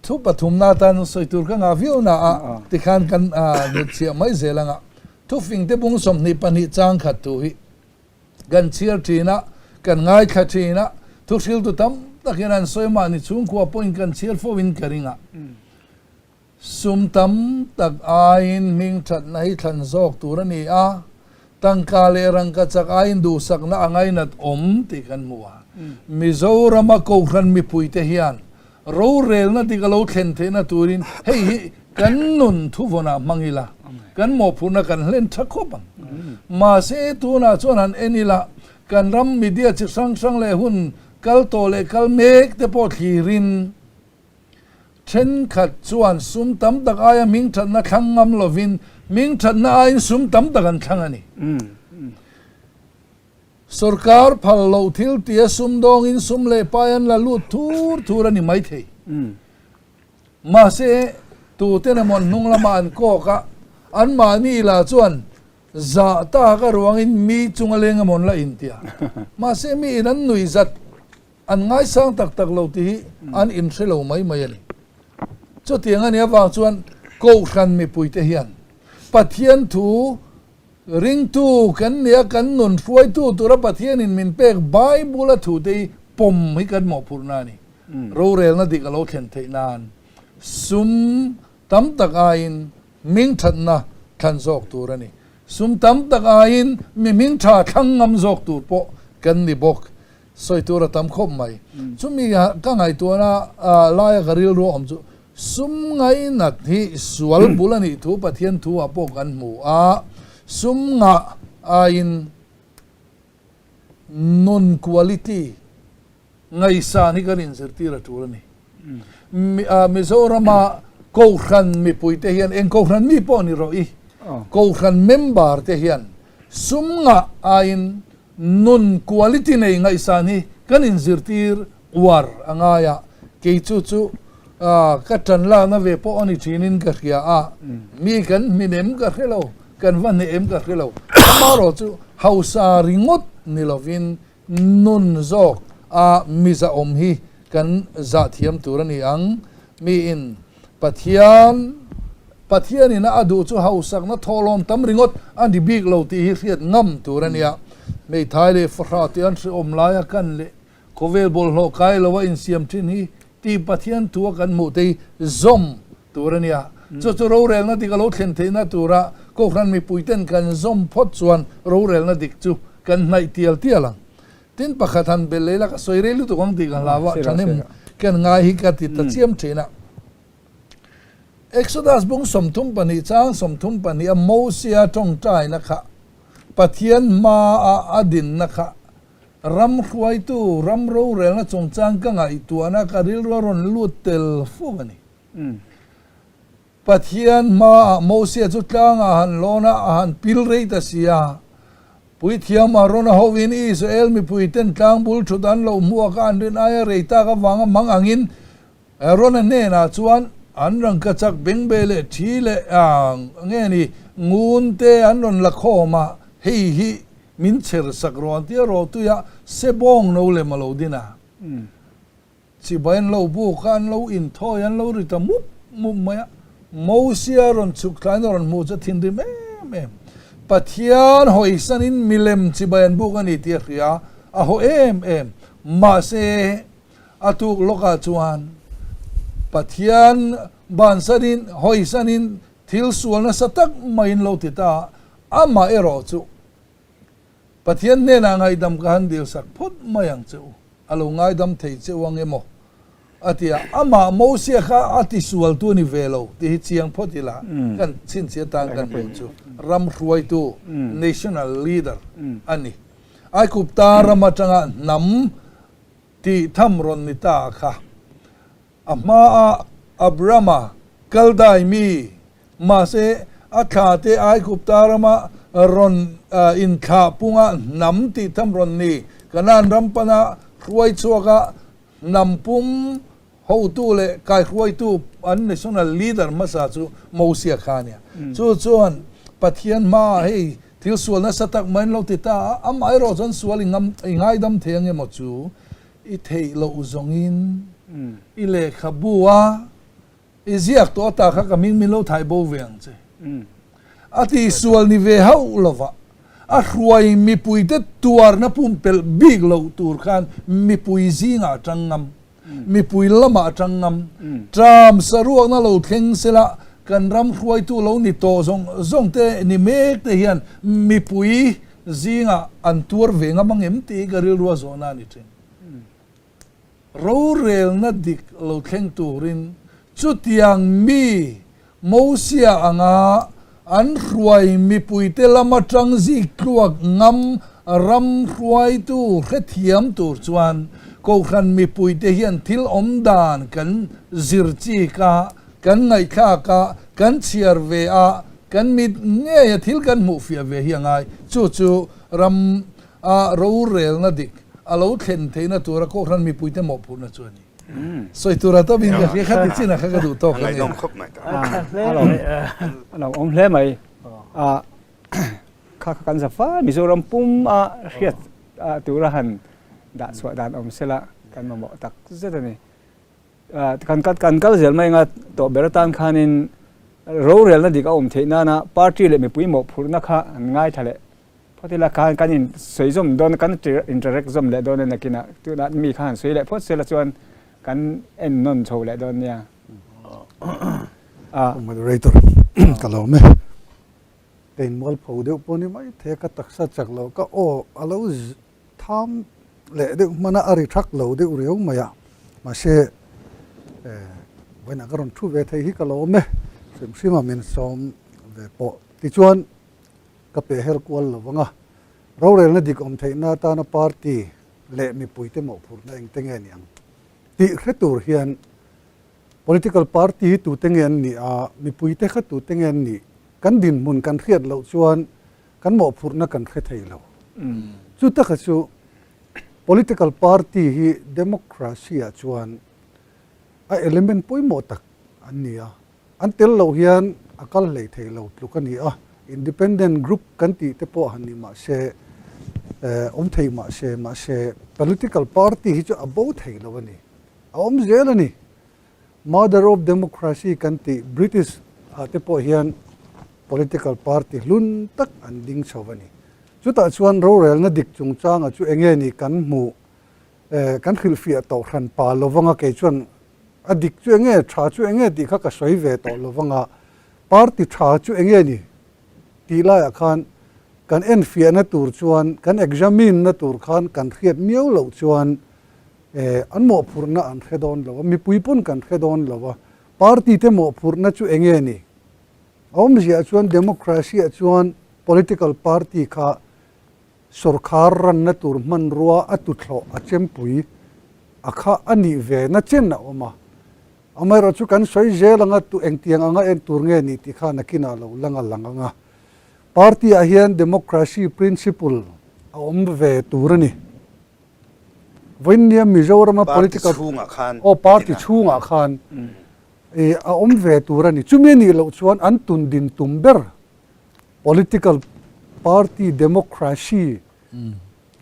Thu pathumna atan sawi tur ka ngah viau na a, tikhan kan hnutchhiah mai zel anga thufing te bung 22 chang khat thu hi kan chhiar thin a, kan ngaithla thin a, thu hriltu tam takin an sawi mahni chhungkhua pawhin kan chhiar fo in ka ring a, sum tam tak aiin hming thatna hi thlan zawk tur a ni a, tangka leh rangka chak aiin duhsakna a ngainat awm tih kan hmu a, Mizorama Kohhran mipuite hian Rorelna dik a lo thlen theihna turin hei hi kan nun thuvawnah hmang ila, kan mawhphurhna kan hlen tha khawp ang. Mahse, tunah chuan han en ila, kan ram media chi hrang hrang leh hun kal tawh leh kal mek te pawh thlirin thenkhat chuan sum tam tak aia hmingthatna thlang ngam lovin hmingthatna aiin sum tam tak an thlang a ni. Sorkar phal loh thil tia sumdawngin sum leh pai an la lut thur thur a ni maithei. Mahse, tuten emaw an hnung lamah an kawk a, anmahni lah chuan zah tak a ruangin mi chunga leng emaw an la intia. Mahse, miin an nuih zat an ngaisang tak tak lo tih hi an inhre lo mai mai a ni. Chutiang a nih avang chuan Kohhran mipuite hian. Pathian thu ringtu kan nia kan nun hruaitu tura Pathianin min pek Bible a thute hi pawm hi kan mawhphurhna a ni. Rorelna dik a lo thlen theih nan sum tam tak aiin hming thatna thlan zawk tur a ni. Sum tam tak aiin mi hming tha thlang ngam zawk tur pawh kan ni bawk. Sawi tur a tam khawp mai. Chumi ka ngaihtuahna laia ka rilru a awm chu sum ngainat hi sual bul a nih thu Pathian thu ah pawh kan hmu a, sum ngah aiin nun quality ngaihsan hi kan inzirtir a tul a ni. Mizorama Kohhran mipuite hian eng Kohhran mi pawh ni rawh i, Kohhran member te hian sum ngah aiin Nun quality nei ngaihsan hi kan inzirtir uar a ngai a, kei chu chu ka tan lakna ve pawh a ni thinin ka hria a, mi kan hmin em ka hre lo, kan va hneh em ka hre lo, amaherawh chu hausa ringawt ni lovin nun zawk a mizahawm hi kan zah thiam tur a ni ang, miin Pathian Pathianin a duh chu hausakna thawhlawm tam ringawt a ni bik lo tih hi hriat ngam tur a nia. Hmeithai leh fahrah te an hrehawm laia kan leh khawvel bawlhhlawh kai lo a insiam thin hi tih Pathian thu a kan hmuh te hi zawm tur a nia. Chu chu rorelna dik a lo thlen theihna tura Kohhran mipuiten kan zawm phawt chuan rorelna dik chu kan hnaih tial tial ang. Tin pakhat han belh leh ila ka sawi rei lutuk ang tih ka hlau a, thahnem ken ngai hi ka ti ta chiam thin a. Exodus bung 32 chang 32 a Mosia tawngtaina kha Pathian hmaah a dinna kha ram hruaitu, ram rorelna chungchang ka ngaihtuahna ka rilru a rawn lut tel fuk a ni. Pathian hmaah Mosia chu tlangah a han lawn a, a han pil rei ta si a. Puithiam Arona hovin Israel mipuiten tlang bul thut an lo hmuak a, an rin aia rei tak avanga mang angin Arona hnenah chuan an rangkachak bengbe leh thi leh nge ni ngun te an rawn la khawm a, hei hi min chher sak rawh an ti a, rawhtuiah sebawng no lem a lo din a. Chibai an lo buk a, an lo inthawi, an lo ri ta mup mup mai a. Mosia rawn chhuk thlain a rawn hmuh chu a thinrim em em. Pathian hawisanin milem chibai an buk a ni tih a hria, a haw em em. Mahse, a tuk lawkah chuan Pathian bansanin, hawisanin thil sual nasa tak maiin lo ti ta a, amah erawh chu Pathian hnenah ngaihdam ka han dilsak phawt mai ang che u, a lo ngaidam thei che u ang emaw? a ti a, amah Mosia kha a tisualtu a ni ve lo tih hi chiang phawt ila kan chhinchhiah atan kan duh chu ram hruaitu, national leader, a ni. Aikupta ram atanga hnam tih tham rawn ni ta kha A hmaah Abrama kal dai mi, mahse a thla te Aigupta rama rawn inthlah punga hnam tih tham rawn ni. Kanaan ram pana hruai chhuaka hnam pum hotu leh kaihruaitu an national leader hmasa chu Mosia kha a nia. Chu chuan Pathian hmaah hei thil sual nasa tak mai an lo ti ta a, amaherawh chuan sual i ngaidam thei ang emaw chu I theih loh zawngin i lehkhabu a i ziak tawh ata kha ka hming min lo thai bo ve ang che. A tihsual ni ve hauh lova a hruai mipuite tuarna pumpelh bik loh tur khan mipui zingah a tang ngam, mipui lamah a tang ngam. Ṭam saruakna lo thleng sela kan ram hruaitu lo ni tawh zawng zawng te ni mek te hian mipui Zingah an tuar ve ngam ang em tih hi ka rilru a zawhna a ni thin. Rorelna dik lo thleng turin chutiang mi Mosia anga an hruai mipuite lam atang zik tluak ngam ram hruaitu hrethiam tur chuan Kohhran mipuite hian thil awm dan kan zir chik a, kan ngaihthlak a, kan chhiar ve a, Kan mit ngeia thil kan hmuh fiah ve hi a ngai. Chu chu ram a rorelna dik a lo thlen theihna tura Kohhran mipuite mawhphurhna chu a ni. Sawi tura tawpin ka hria kha ti chinah kha ka duh tawk a ni. A lo awm hle mai. Kha kha kan za fai Mizoram pum a hriat tura han dah chhuah dan awm sela kan mamawh tak zet a ni. Kan kal zel mai anga tawh ber atan khanin. Rorelna dik a awm theih nana party leh mipui mawhphurhna kha an ngaithla leh phawt ila khan kan in sawi zawm dawn kan interact zawm leh dawn a nakinah tunah mi kha han sawi leh phawt sela chuan kan en nawn chho leh dawn nia. Moderator ka lo awm e. Ka inmualpho deuh pawh ni mai thei a, ka taksa chak lo ka aw a lo Tham leh deuh hmana a ri thak lo deuh riau mai a, mahse vawiinah ka rawn thu ve thei hi ka lawm e, hrim hrim a min sawm ve pawh. Tichuan ka peh hel kual lo vang a, rorelna dik awm theihna atana party leh mipuite mawhphurhna engte nge ni ang tih hre tur hian political party hi tute nge an nih a, mipuite kha tute nge an nih, kan dinhmun kan hriat loh chuan Kan mawhphurhna kan hre thei lo. Chu taka chu political party hi democracy ah chuan a element pawimawh tak an ni a. An tel loh hian a kal hlei thei lo tluk a ni a. Independent group kan tih te pawh han ni mah se, awm thei mah se, mahse political party hi chu a bo thei lo a ni. A awm zel a ni. Mother of Democracy kan tih British ah te pawh hian political party hlun tak an ding chho a ni. Chutah chuan rorelna dik chungchanga chu enge ni kan hmuh eh kan hrilhfiah tawh hran pa lovanga kei chuan a dik chu enge tha chu enge tih kha ka sawi ve tawh lovanga party tha chu enge ni tih laiah khan kan enfiahna tur chuan kan examine na tur khan kan hriat miau loh chuan Eh, an mawhphurhna an hre dawn lo a, mipui pawn kan hre dawn lo a, party te mawhphurhna chu eng nge ni? A awmziah chuan democracy ah chuan political party kha sawrkhar ranna tur hmanrua a tuthlawh a chempui a kha a nih ve na chen a awm a. Amaherawh chu kan sawi zel anga tu engtiang anga en tur nge ni tih kha nakinah lo lang a lang ang a. Party ah hian democracy principle a awm ve tur a ni. Vawiinnia Mizorama political aw party chhungah khan a awm ve tur a ni. Chumi a nih loh chuan an tun din tum ber political party democracy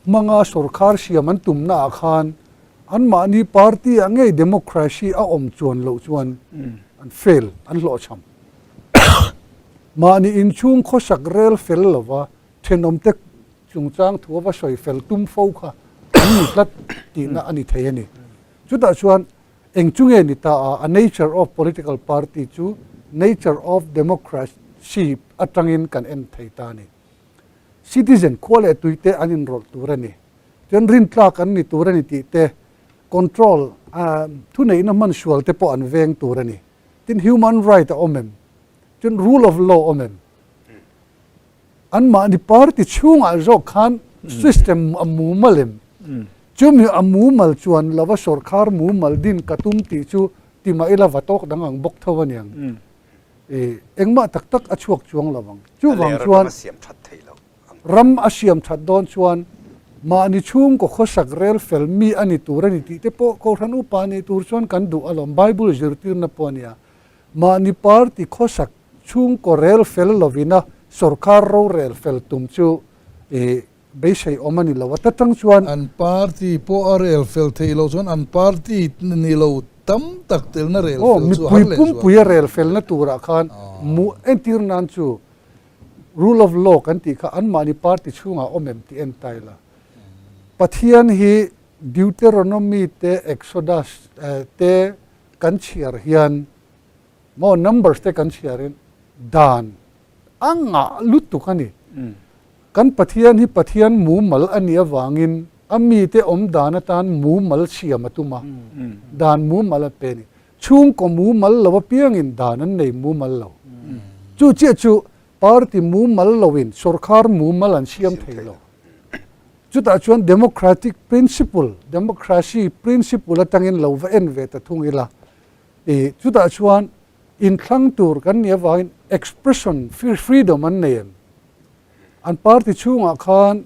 hmanga sorkar siam an tumnaah khan anmahni party ah ngei democracy a awm chuan loh chuan an fail, an hlawhchham. Mahni inchhung khawsak rel fel lova thenawmte Chungchang thu a va sawi fel tum fo kha an ni tlat tihna a ni thei a ni. Chutah chuan eng chu nge ni ta a, a nature of political party chu nature of democracy atangin kan en thei ta a ni. Citizen khua leh tui te an inrawlh tur a ni. Chuan rintlak an ni tur a ni tih te, control, thuneihna hman sual te pawh an veng tur a ni. Tin human right a awm em? Chuan rule of law awm em? Anmahni party chhungah zawk khan system a mumal em? Chumi a mumal chuan lova sawrkhar mumal din ka tum tih chu ti mah ila va tawk dang ang bawk tho aniang. Engmah tak tak a chhuak chuang lo ang. Chuvang chuan ram a siam that dawn chuan mahni chhungkaw khawsak rel fel mi a ni tur a ni tih te pawh Kohhran upa nih tur chuan kan duh alawm. Bible zirtirna pawh a nia. Mahni party khawsak Chhungkaw rel fel lovina sorkar rorel fel tum chu beisei awm a ni lo a, ta tang chuan. An party pawh a rel fel theih loh chuan an party ni lo tam tak telna rel fel chu har leh zual. Mipui pumpui a rel felna turah khan mu entir nan chu rule of law kan tih kha anmahni party chhungah awm em tih en ta ila. Pathian hi Deuteronomy te Exodus te kan chhiar hian Maw numbers te kan chhiarin dan a ngah lutuk a ni. Kan Pathian hi Pathian mumal a nih avangin a mite awm dan atan mumal siam a tum a, dan mumal a pe a ni. Chhungkaw mumal lo apiangin dan an nei mumal lo. Chu chiah chu party mumal loin sorkar mumal an siam thei lo. Chutah chuan democratic principle, democracy principle atangin lo va en ve ta thung ila. I chutah chuan inthlang tur kan nih avangin expression freedom an nei em? An party chhungah khan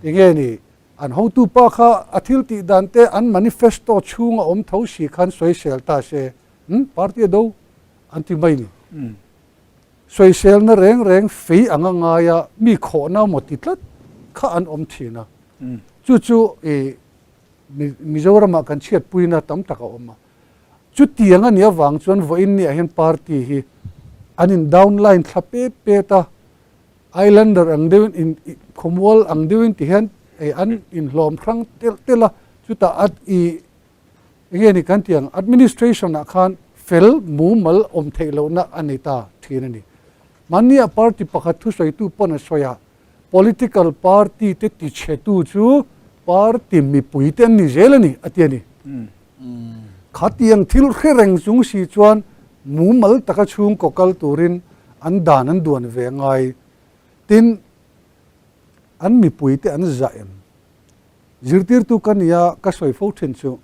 enge ni an hotu pa kha a thil tih dan te an manifesto chhunga awm tho si khan sawisel ta se hmm party a do an ti mai ni. Sawiselna reng reng fei anga ngaia mi khawhna maw ti tlat kha an awm thin a. Chu chu i Mizoramah kan chhiatpuina tam tak a awm a. Chutiang a nih avang chuan vawiin niah hian party hi an in down line thla pet pet a, Islander ang deuhin in khawmual ang deuhin ti hian an inhlawm hrang telh telh a, chutah a i enge ni kan tih ang administration ah khan fel mumal awm theih lohna a nei ta thin a ni. Mahnia party pakhat thusawitu pawn a sawi a, political party te tichhetu chu party mipui te an ni zel a ni a ti a ni. Khatiang thil hre reng chung si chuan mumal taka chhungkaw kal turin an dan an duan ve ngai. Tin, an mipui te an zah em? Zirtirtu ka nia ka sawi fo thin chu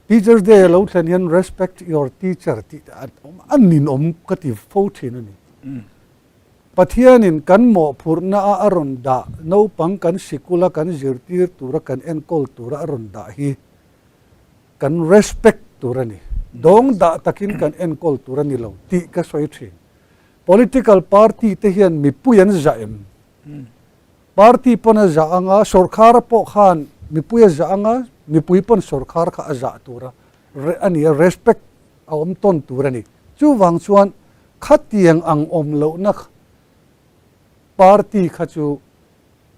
Teacher's Day a lo thlen hian respect your teacher tih te a ninawm ka ti fo thin a ni. Pathianin kan mawhphurhna a a rawn dah, naupang kan sikula kan zirtir tura kan enkawl tura a rawn dah hi kan respect tur a ni. Dawng dah takin kan enkawl tur a ni lo tih ka sawi thin. Political party te hian mipui an zah em? Party pawn a zah anga, sawrkhara pawh khan mipui a zah anga, mipui pawn sawrkhar kha a zah tura a ni a, respect a awm tawn tur a ni. Chuvang chuan khatiang ang awm lohna party kha chu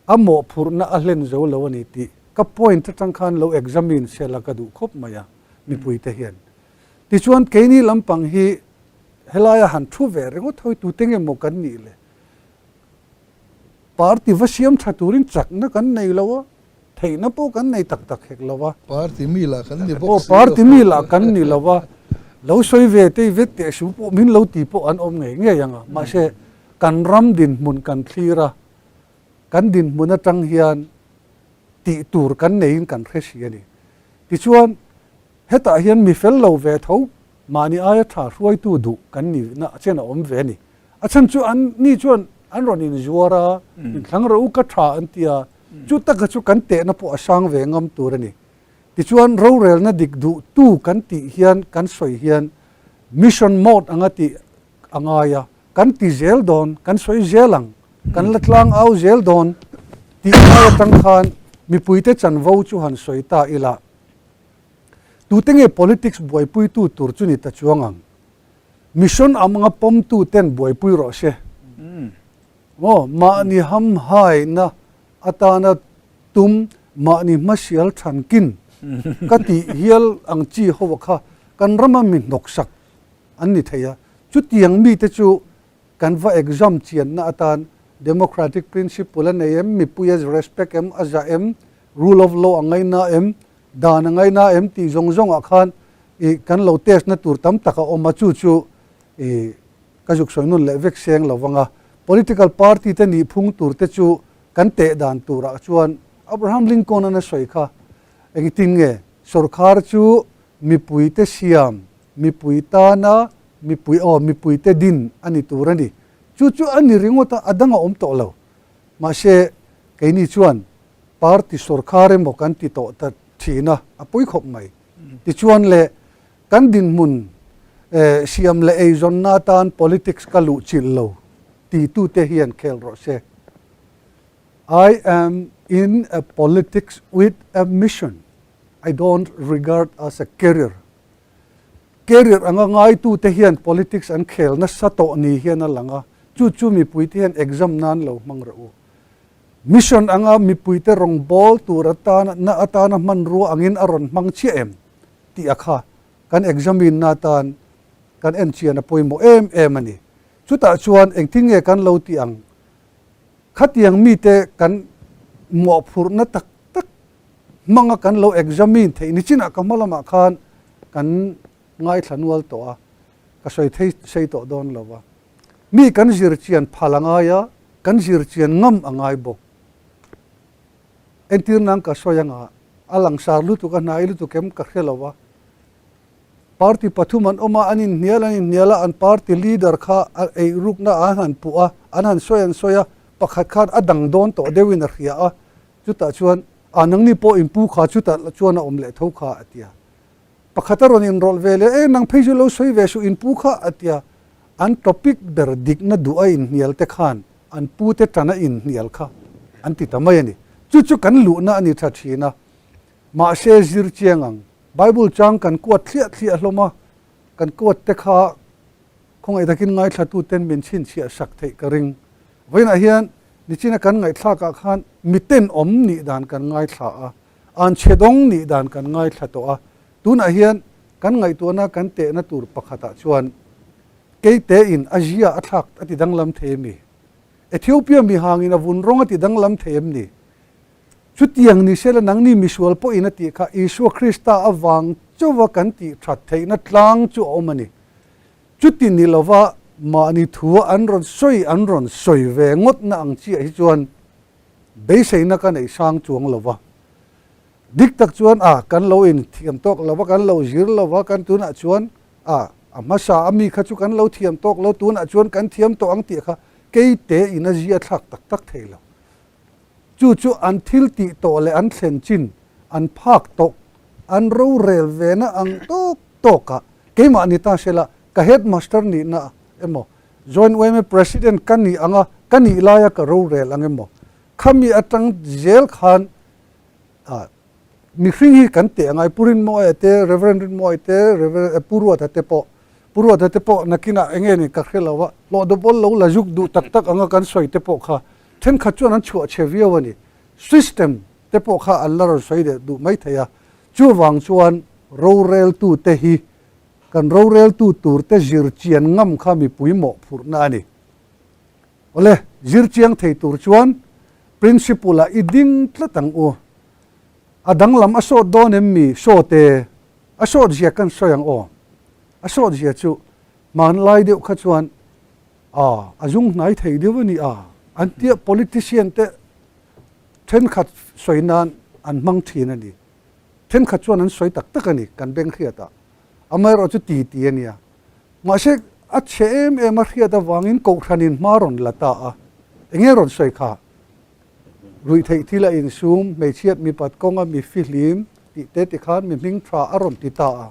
a mawhphurhna a hlen zo lo a ni tih ka point atang khan lo examine sela ka duh khawp mai a mipuite hian. Tichuan keini lampang hi helaia han thu ve ringawt hawi tute nge maw kan nih le? Party va siam tha turin chakna kan nei lo a, theihna pawh kan nei tak tak hek lo a. Party mi lah kan ni bawk si lo. Aw, party mi lah kan ni lo a, lo sawi ve tei vet teh su pawh min lo ti pawh an awm ngei ngei ang a, mahse kan ram dinhmun kan thlir a, kan dinhmun atang hian tih tur kan neiin kan hre si a ni. Tichuan hetah hian mi fel lo ve tho mahni aia tha hruaitu duh kan nihna chen a awm ve a ni. A chhan chu an ni chuan an rawn inzuar a, inthlang rawh u ka tha an ti a, chu taka chu kan tehna pawh a sang ve ngam tur a ni. Tichuan rorelna dik duh tu kan tih hian kan sawi hian mission mode anga tih a ngai a, kan ti zel dawn, kan sawi zel ang, kan la tlang au zel dawn tih ngai atang khan mipuite chanvo chu han sawi ta ila, tute nge politics buaipuitu tur chu ni ta chuang ang? Mission anga pawmtu ten buaipui rawh se. Maw, mahni hamhaina atana tum, mahni hmasial thankin ka tih hial ang chi ho kha kan rama mi hnawksak an ni thei a. Chutiang mite chu kan va exam chianna atan democratic principle a nei em, mipui a respect em, a zah em, rule of law a ngaina em, Dan a ngaina em tih zawng zawngah khan ih kan lo test na tur tam tak a awm a, chu chu ih ka zuk sawi nun leh vek seng lo vang a. Political party te nih phung tur te chu kan teh dan turah chuan Abraham Lincoln an a sawi kha engtin nge sawrkhar chu mipui te siam, mipui tana mipui aw mipui te din a ni tur a ni. Chu chu a ni ringawt a, a dang a awm tawh lo. Mahse keini chuan Party sawrkhar emaw kan ti tawh ta thin a, a pawi khawp mai. Tichuan le, kan dinhmun siam leh eizawnna atan politics ka luh chilh lo titute hian khel rawh se. I am in a politics with a mission, I don't regard as a career. Career anga ngaitute hian politics an khel nasa tawh ni hian a lang a, chu chu mipuite hian exam nan lo hmang rawh u. Mission anga mipuite rawngbâwl tur atana na atana hmanrua angin a rawn hmang chiah em tih a kha kan examine na atan kan en chian a pawimawh em em a ni. Chutah chuan engtin nge kan lo tih ang? Khatiang mite kan mawhphurhna tak tak hmanga kan lo examine theih ni chinah ka hma lamah khan kan ngaithla nual tawh a, ka sawi thei sei tawh dawn lo va. Mi kan zir chian phal a ngai a, kan zir chian ngam a ngai bawk. Entir nan ka sawi anga, a langsar lutuk a hnai lutuk em ka hre lo va. Party pathum an awm a, an inhnial an inhnial a, an party leader kha a eirukna an han puh a, an han sawi an sawi a, pakhat khan a dang dawn tawh deuhin a hria a, chutah chuan a nangni pawh inpu kha chutah chuan a awm leh tho kha a ti a. Pakhat a rawn inrawlh ve leh, E nang phei chu lo sawi ve suh inpu kha a ti a. An topic ber dikna duh a inhnial te khan an pute tan a inhnial kha an ti ta mai a ni. Chu chu kan luhna a ni tha thin a. Mahse zir chiang ang. Bible chang kan kuat thliah thliah hlawm a, kan kuat te kha. Khawngaih takin ngaithlatuten min chhinchhiah sak theih ka ring. Vawiinah hian nichina kan ngaihthlakah khan miten awm nih dan kan ngaithla a, anchhe dawng nih dan kan ngaithla tawh a. Tunah hian kan ngaihtuahna kan tehna tur pakhatah chuan keitein a zia a thlak a ti danglam thei em ni? Ethiopia mihangin a vun rawng a ti danglam thei em ni? Chutiang ni sela nangni misual pawhin a tih kha Isua Krista avang chauha kan tih that theihna tlang chu a awm a ni. Chuti ni lova mahni thua an rawn sawi an rawn sawi ve ngawtna ang chiah hi chuan beiseina ka neih sang chuang lova. Dik tak chuan a kan lo inthiam tawk lova, kan lo zir lova, kan tunah chuan a a hmasa a mi kha chu kan lo thiam tawk lo, tunah chuan kan thiam tawh ang tih kha keite in a zia thlak tak tak thei lo. Chu chu an thil tih tawh leh an thlen chin, an phak tawk, an rorel vena ang tawk tawkah keimah ni ta sela ka headmaster nihna emaw, Joint yma President ka nih anga ka nih laia ka rorel ang emaw, khami atang zel khan mihring hi kan teh angai Pu Rinmawia te, Rev. Rinmawia te, Rev. Pu Ruata te pawh, Pu Ruata te pawh nakinah eng nge ni ka hre lo a, hlawh dawpawl lo la zuk duh tak tak anga kan sawi te pawh kha thenkhat chuan an chhuah chhe viau a ni. System te pawh kha an la rawn sawi leh duh mai thei a, chuvang chuan roreltute hi kan roreltu turte zir chian ngam kha mipui mawhphurhna a ni. Awle, zir chiang thei tur chuan principle ah i ding tlat ang u. A danglam a sawt dawn em mi? Sawt e. A sawt zia kan sawi ang aw. A sawt zia chu hmanlai deuh kha chuan a a zung hnai thei deuh a ni a, an tia politician te thenkhat sawi nan an hmang thin a ni. Thenkhat chuan an sawi tak tak a ni kan beng hriat ah. Amaherawhchu ti ti a nia. Mahse, a chhe em em a hriat avangin kohhranin hma rawn la ta a. Enge rawn sawi kha? Ruihtheih thil a insum, hmeichhiat mipat kawnga mi fihlim tih te ti khan mi hming tha a rawn ti ta a.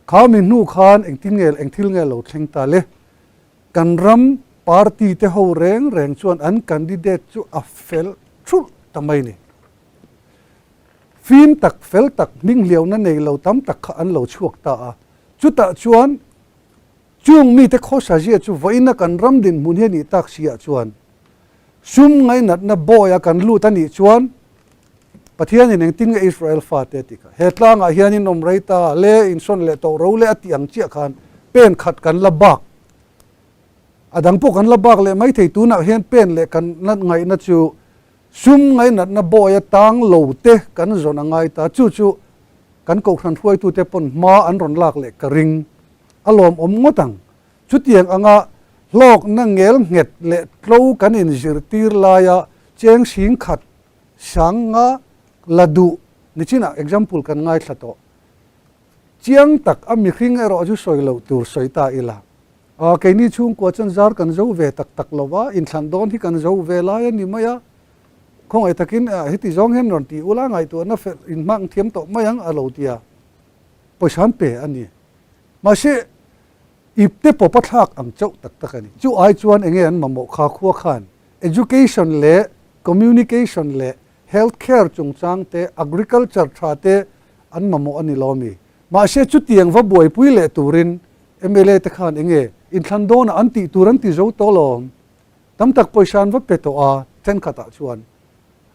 Kha mi hnu khan engtin nge eng thil nge lo thleng ta le? Kan ram party te ho reng reng chuan an candidate chu a fel thulh ta mai ni. Fim tak, fel tak, hminghliauna nei lo tam tak kha an lo chhuak ta a. Chutah chuan chung mite khawsa zia chu vawiina kan ram dinhmun hi a nih tak si ah chuan sum ngainatna bawi a kan lut a nih chuan Pathianin engtin nge Israel fate a tih kha he tlangah hian in awm rei ta le, insawn leh tawh ro le a tih ang chiah khan pen khat kan la bak. A dang pawh kan la bak leh maithei tunah hian pen leh kan ngaihna chu Sum ngainatna bawi a tang lo te kan zawn a ngai ta, chu chu kan kohhran hruaitute pawn hma an rawn lak leh ka ring. A lawmawm ngawt ang. Chutiang anga hlawkna ngel nghet leh tlo kan inzirtir laia cheng sing khat sang nga la duh nichinah example kan ngaithla tawh. Chiang tak a mihring erawh chu sawi loh tur sawi ta ila. A, keini chhungkua chuan zar kan zo ve tak tak lo va, inthlan dawn hi kan zo ve lai a ni mai a. Khawngaih takin heti zawng hian rawn ti ula, ngaihtuahna fel inhmang thiam tawh mai ang a lo ti a, pawisa an pe a ni. Mahse, ipte pawpa thlak ang chauh tak tak a ni. Chu ai chuan enge an mamawh kha khua khan education leh communication leh health care chungchang te, agriculture tha te an mamawh a ni lo mi. Mahse, chutiang va buaipui leh turin mla te khan enge inthlan dawnah an tih tur an ti zo tawh lawm. Tam tak pawisa an va pe tawh a, thenkhatah chuan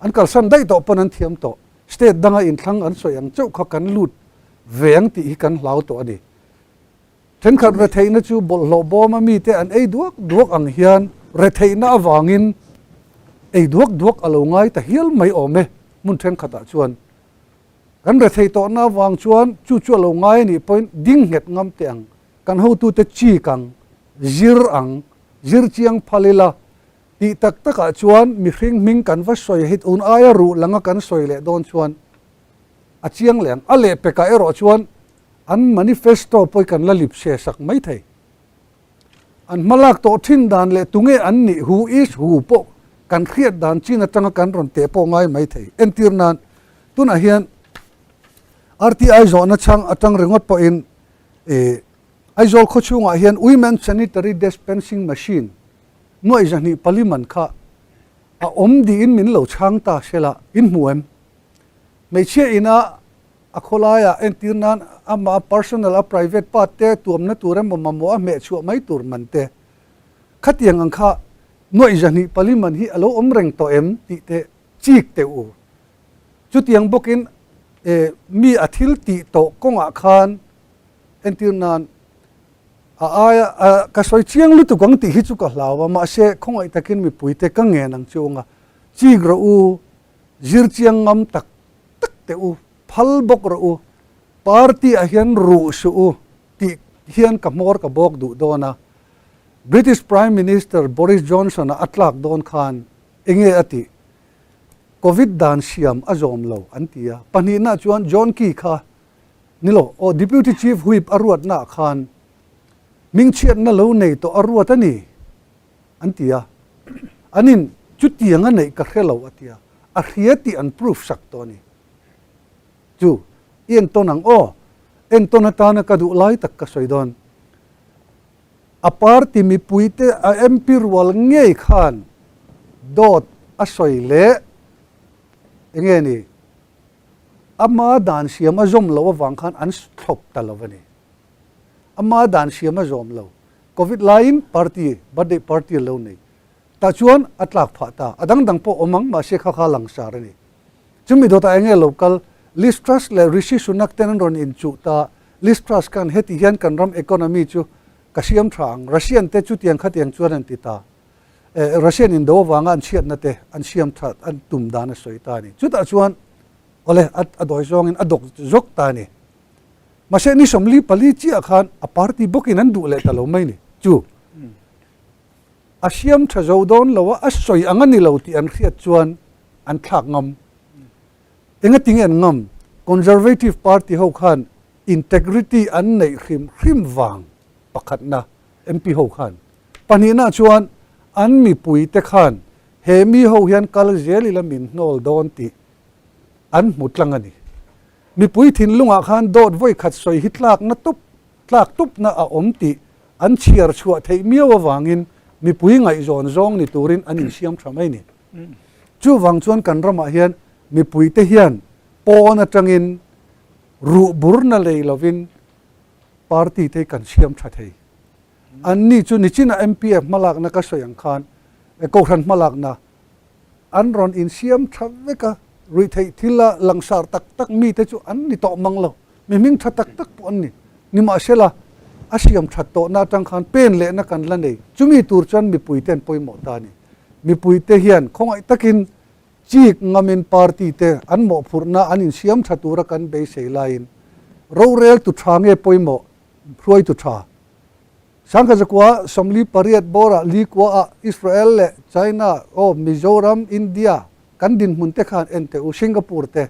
an kalsan daih tawh pawn an thiam tawh. State danga inthlang an sawi ang chauh kha kan lut ve ang tih hi kan hlau tawh a ni. Thenkhat retheihna chu bawlhhlawh bawma mite an ei duak duak ang hian retheihna avangin ei duak duak a lo ngai ta hial mai awm e hmun thenkhatah chuan. Kan rethei tawhna avang chuan chu chu a lo ngai a nih pawhin ding nghet ngam teh ang, kan hotute chik ang, zir ang, zir chiang phal ila tih tak takah chuan mihring hming kan va sawi hit un aia ruh langa kan sawi leh dawn chuan a chiang leh ang. A lehpekah erawh chuan an manifesto pawh hi kan la lip se sak mai thei. An hmalak tawh thin dan leh tunge an nih who is who pawh kan hriat dan chin atanga kan rawn teh pawh ngai mai thei. Entir nan tunah hian RTI zawhna chhang atang ringawt pawhin ih Aizawl khaw chhungah hian Women Sanitary Dispensing Machine nuaih 204 man kha a awm diin min lo chhang ta sela in hmu em? Hmeichhia ina. A khawlaiah entir nan amah a personal a private part te tuamna tur emaw mamawh a hmeh chhuah mai tur man te khatiang ang kha nuaih 204 man hi a lo awm reng tawh em tih te chik teh u. Chutiang bawkin mi a thil tih tawh kawngah khan entir nan a aia ka sawi chiang lutuk ang tih hi chu ka hlau a, mahse khawngaih takin mipui te ka ngen ang chu anga chik rawh u, zir chiang ngam tak tak teh u, phal bawk rawh u, party ah hian ruh suh u tih hian ka hmawr ka bawk duh dawn a. British Prime Minister Boris Johnson-a a tlak dawn khan enge a tih? Covid dan siam a zawm lo an ti a, pahnihna chuan John Key kha ni lo aw Deputy Chief Whip a ruatnaah khan hmingchhiatna lo nei tawh a ruat a ni an ti a, an in chutiang a neih ka hre lo a ti a, a hria tih an proof sak tawh a ni. Chu i entawn ang aw, entawn atana ka duh lai tak ka sawi dawn. A party mipuite a MP rual ngei khan dawt a sawi leh enge ni ama dan siam a zawm loh avang khan an thlawp ta lo a ni. Ama dan siam a zawm lo. Covid laiin party birthday party a lo nei. Tah chuan a tlak phah ta. A dang dang pawh awm ang mahse kha kha langsar a ni. Chumi dawtah enge lo kal Liz Truss leh Rishi Sunak ten an rawn inchuh ta. Liz Truss khan heti hian kan ram economy chu ka siam tha ang, Russian te chutiang khatiang chuan an ti ta. Russian indo avanga an chhiatna te an siam that an tum dan a sawi ta a ni. Chutah chuan awle a dawi zawngin a dawk zawk ta a ni. Mahse ni 44 chiah khan a party bawkin an duh leh ta lo mai ni. Chu a siam tha zo dawn lo a, a sawi ang a ni lo tih an hriat chuan an thlak ngam. Engatinge an ngam? Conservative Party ho khan integrity an neih hrim hrim vang pakhatna MP ho khan. Pahnihna chuan an mipuite khan he mi ho hian kal zel ila min hnawl dawn tih an hmu tlang a ni. Mipui thinlungah khan dawt vawi khat sawi hi tlakna tup tlak tupna a awm tih an chhiar chhuah theih miau avangin mipui ngaihzawn zawng ni turin an insiam tha mai ni. Chuvang chuan kan ramah hian mipuite hian pawn atangin ruh burna lei lovin party te hi kan siam tha thei. Anni chu nichina MPF hmalakna ka sawi ang khan Kohhran hmalakna an rawn insiam tha vek a, ruihtheih thila langsar tak tak mite chu an ni tawh mang lo, mi hming tha tak tak pawh an ni. Nimahsela, a siam that tawhna atang khan pen lehna kan la nei. Chumi tur chuan mipuite an pawimawh ta a ni. Mipuite hian khawngaih takin chik ngamin party te an mawhphurhna an insiam tha tura kan beisei laiin rorel tu tha nge pawimawh hruaitu tha Sangkazakua 48 bawrah Likuaah Israel leh China aw Mizoram India kan dinhmun te khan en teh u Singapore te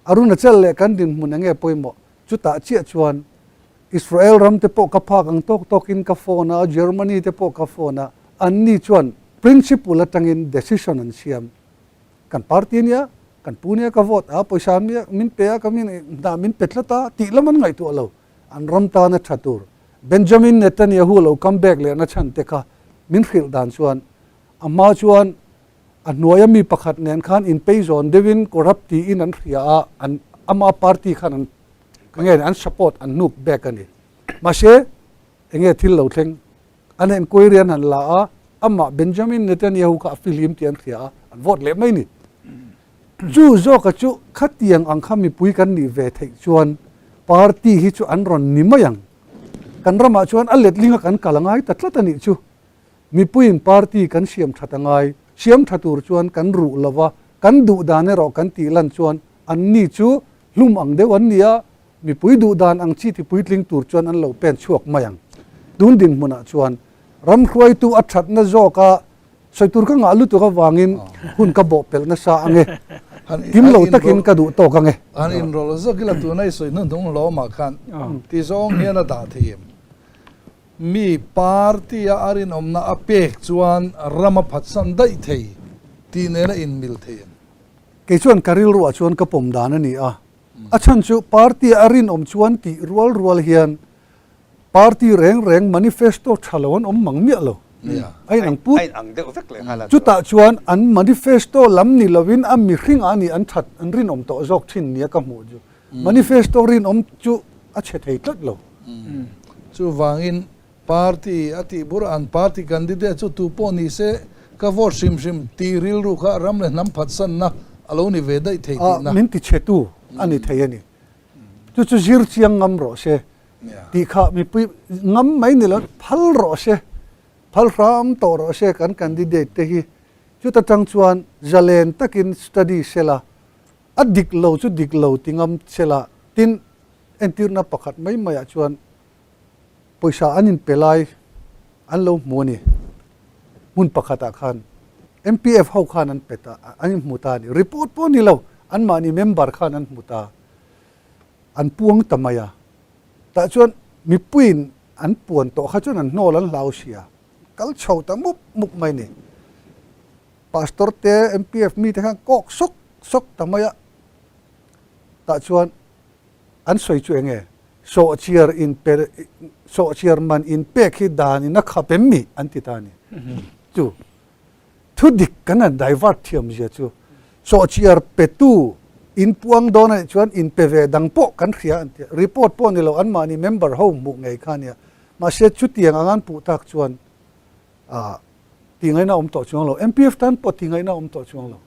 Arunachal leh kan dinhmun enge pawimawh chutah chiah chuan Israel ram te pawh ka phak ang tawk tawkin ka phone a Germany te pawh ka phone a anni chuan principle atangin decision an siam kan party ania kan pu nia ka vote a pawisa min pe a ka min hna min pe tlat a tih lam an ngaihtuah lo. An ram tana tha tur Benjamin Netanyahu lo come back lehna chhan te kha min hrilh dan chuan a hma chuan a hnuaia mi pakhat nen khan inpeizawn deuhin corrupt tiin an hria a, an ama party khan an nge an support an hnuk back a ni. Mahse enge thil lo thleng An enquiry an han la a, amah Benjamin Netanyahu kha a fihlim tih an hria a, an vote leh mai ni. Chu zawka chu khatiang ang kha mipui kan nih ve theih chuan party hi chu an rawn ni mai ang. Kan ramah chuan a letlinga kan kal a ngai ta tlat a nih chu. Mipuiin party kan siam that a ngai, siam tha tur chuan kan ruh lo va, kan duh dan erawh kan tih lan chuan anni chu hlum ang deuh an ni a, Mipui duh dan ang chi tipuitling tur chuan an lo pen chhuak mai ang. Tun dinhmunah chuan ram hruaitu a thatna zawka sawi tur ka ngah lutuk avangin hun ka bawh pelh nasa ang e. Kim lo takin ka duh tawk ang e. An inrawlh zawk ila tuna i sawi hnuhnung hlawmah khan ti zawng hian a dah thei em? Mi party-a a rinawmna a pek chuan ram a phatsan daih thei tih nena inmil thei em? Kei chuan ka rilruah chuan ka pawm dan a ni a. A chhan chu party a rinawm chuan tih rual rual hian party reng reng manifesto tha lo an awm mang miah lo. A inang put. Chutah chuan an manifesto lam ni lovin a mihring ah nih an that an rinawm tawh zawk thin nia ka hmuh chu. Manifesto rinawm chu a chhe thei tlat lo. Chuvangin party a tih bur an party candidate chu tu pawh ni se ka vote hrim hrim tih rilru kha ram leh hnam phatsanna a lo ni ve daih thei tihna. Min ti chhetu a ni thei a ni. Chu chu zir chiang ngam rawh se tih kha mipui ngam mai ni lo phal rawh se, phal hram tawh rawh se kan candidate te hi. Chuta tang chuan zalen takin study sela, a dik lo chu dik lo ti ngam sela tin entirna pakhat mai maiah chuan pawisa an inpe lai an lo hmu a ni. Hmun pakhatah khan MPF ho khan an pe ta, an inhmu ta a ni. Report pawh ni lo, anmahni member khan an hmu ta, an puang ta mai a. Tah chuan mipuiin an puan tawh kha chuan an hnawl an hlau sia, kal chho ta mup mup mai a ni. Pastor te, MPF mite khan kawk sawk sawk ta mai a. Tah chuan an sawi chu eng nge? Sawhchiar in pe, sawhchiar man in pek hi dan in a khap em mi? an ti ta a ni. Chu thu dik kan han divert thiam zia chu sawhchiar petu in puang dawn a nih chuan in pe ve dang pawh kan hria an ti a. Report pawh ni lo anmahni member ho hmuh ngei kha a nia. Mahse chutiang anga an puh tak chuan ah tihngaihna awm tawh chuang lo. MPF tan pawh tihngaihna awm tawh chuang lo.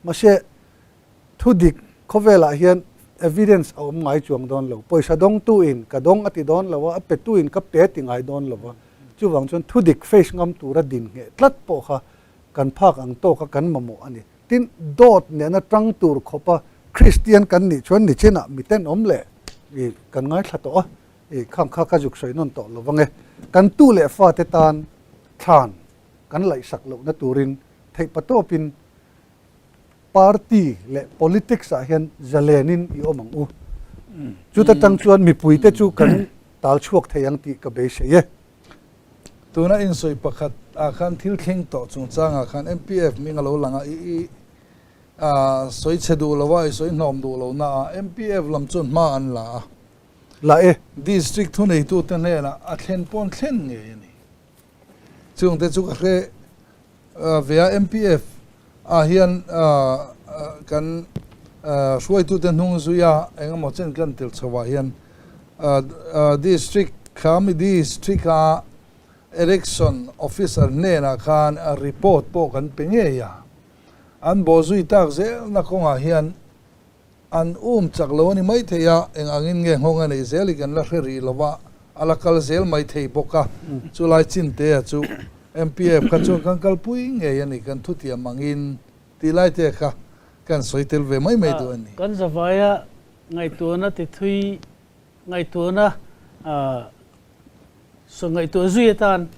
Mahse thu dik khawvelah hian evidence a awm ngai chuang dawn lo. Pawisa dawngtu in ka dawng a ti dawn lo a, a petu in ka pe a ti ngai dawn lo a. Chuvang chuan thu dik face ngam tura din ngheh tlat pawh kha kan phak ang tawka kan mamawh a ni. Tin, dawt nena tang tur khawpa Kristian kan nih chuan nichinah miten awm leh i kan ngaithla tawh a, i khang kha ka zuk sawi nawn tawh lo vang e. Kan tu leh fate tan thlan kan laihsak lohna turin theihpatawpin Party leh politics ah hian zalenin i awm ang u. Chuta tang chuan mipuite chu kan tal chhuak thei ang tih ka beisei e. Tuna insawi pakhat ah khan thil thleng tawh chungchang ah khan MPF hming a lo lang a, i sawi chhe duh lo a, i sawi hnawm duh lo na a, MPF lam chuan hma an la a. La e. District thuneitute hnenah a thlen pawn thlen ngei a ni. Chungte chu ka hre ve a, MPF ah hian kan hruaitute hnung zuia engemaw chen kan tel chho ah hian District khami District a Election Officer hnenah khan report pawh kan pe ngei a, an bawhzui tak zelna kawngah hian An um chak lo a ni mai thei a, eng angin nge nghawng a neih zel hi kan la hre rih lo va, a la kal zel mai thei bawk a. Chulai Chintea chu MPF kha chuan kan kalpui ngei a ni, kan thutiam angin tih lai te kha kan sawi tel ve mai mai duh a ni. Kan zavaia ngaihtuahna ti thui ngaihtuahna saw ngaihtuah zui atan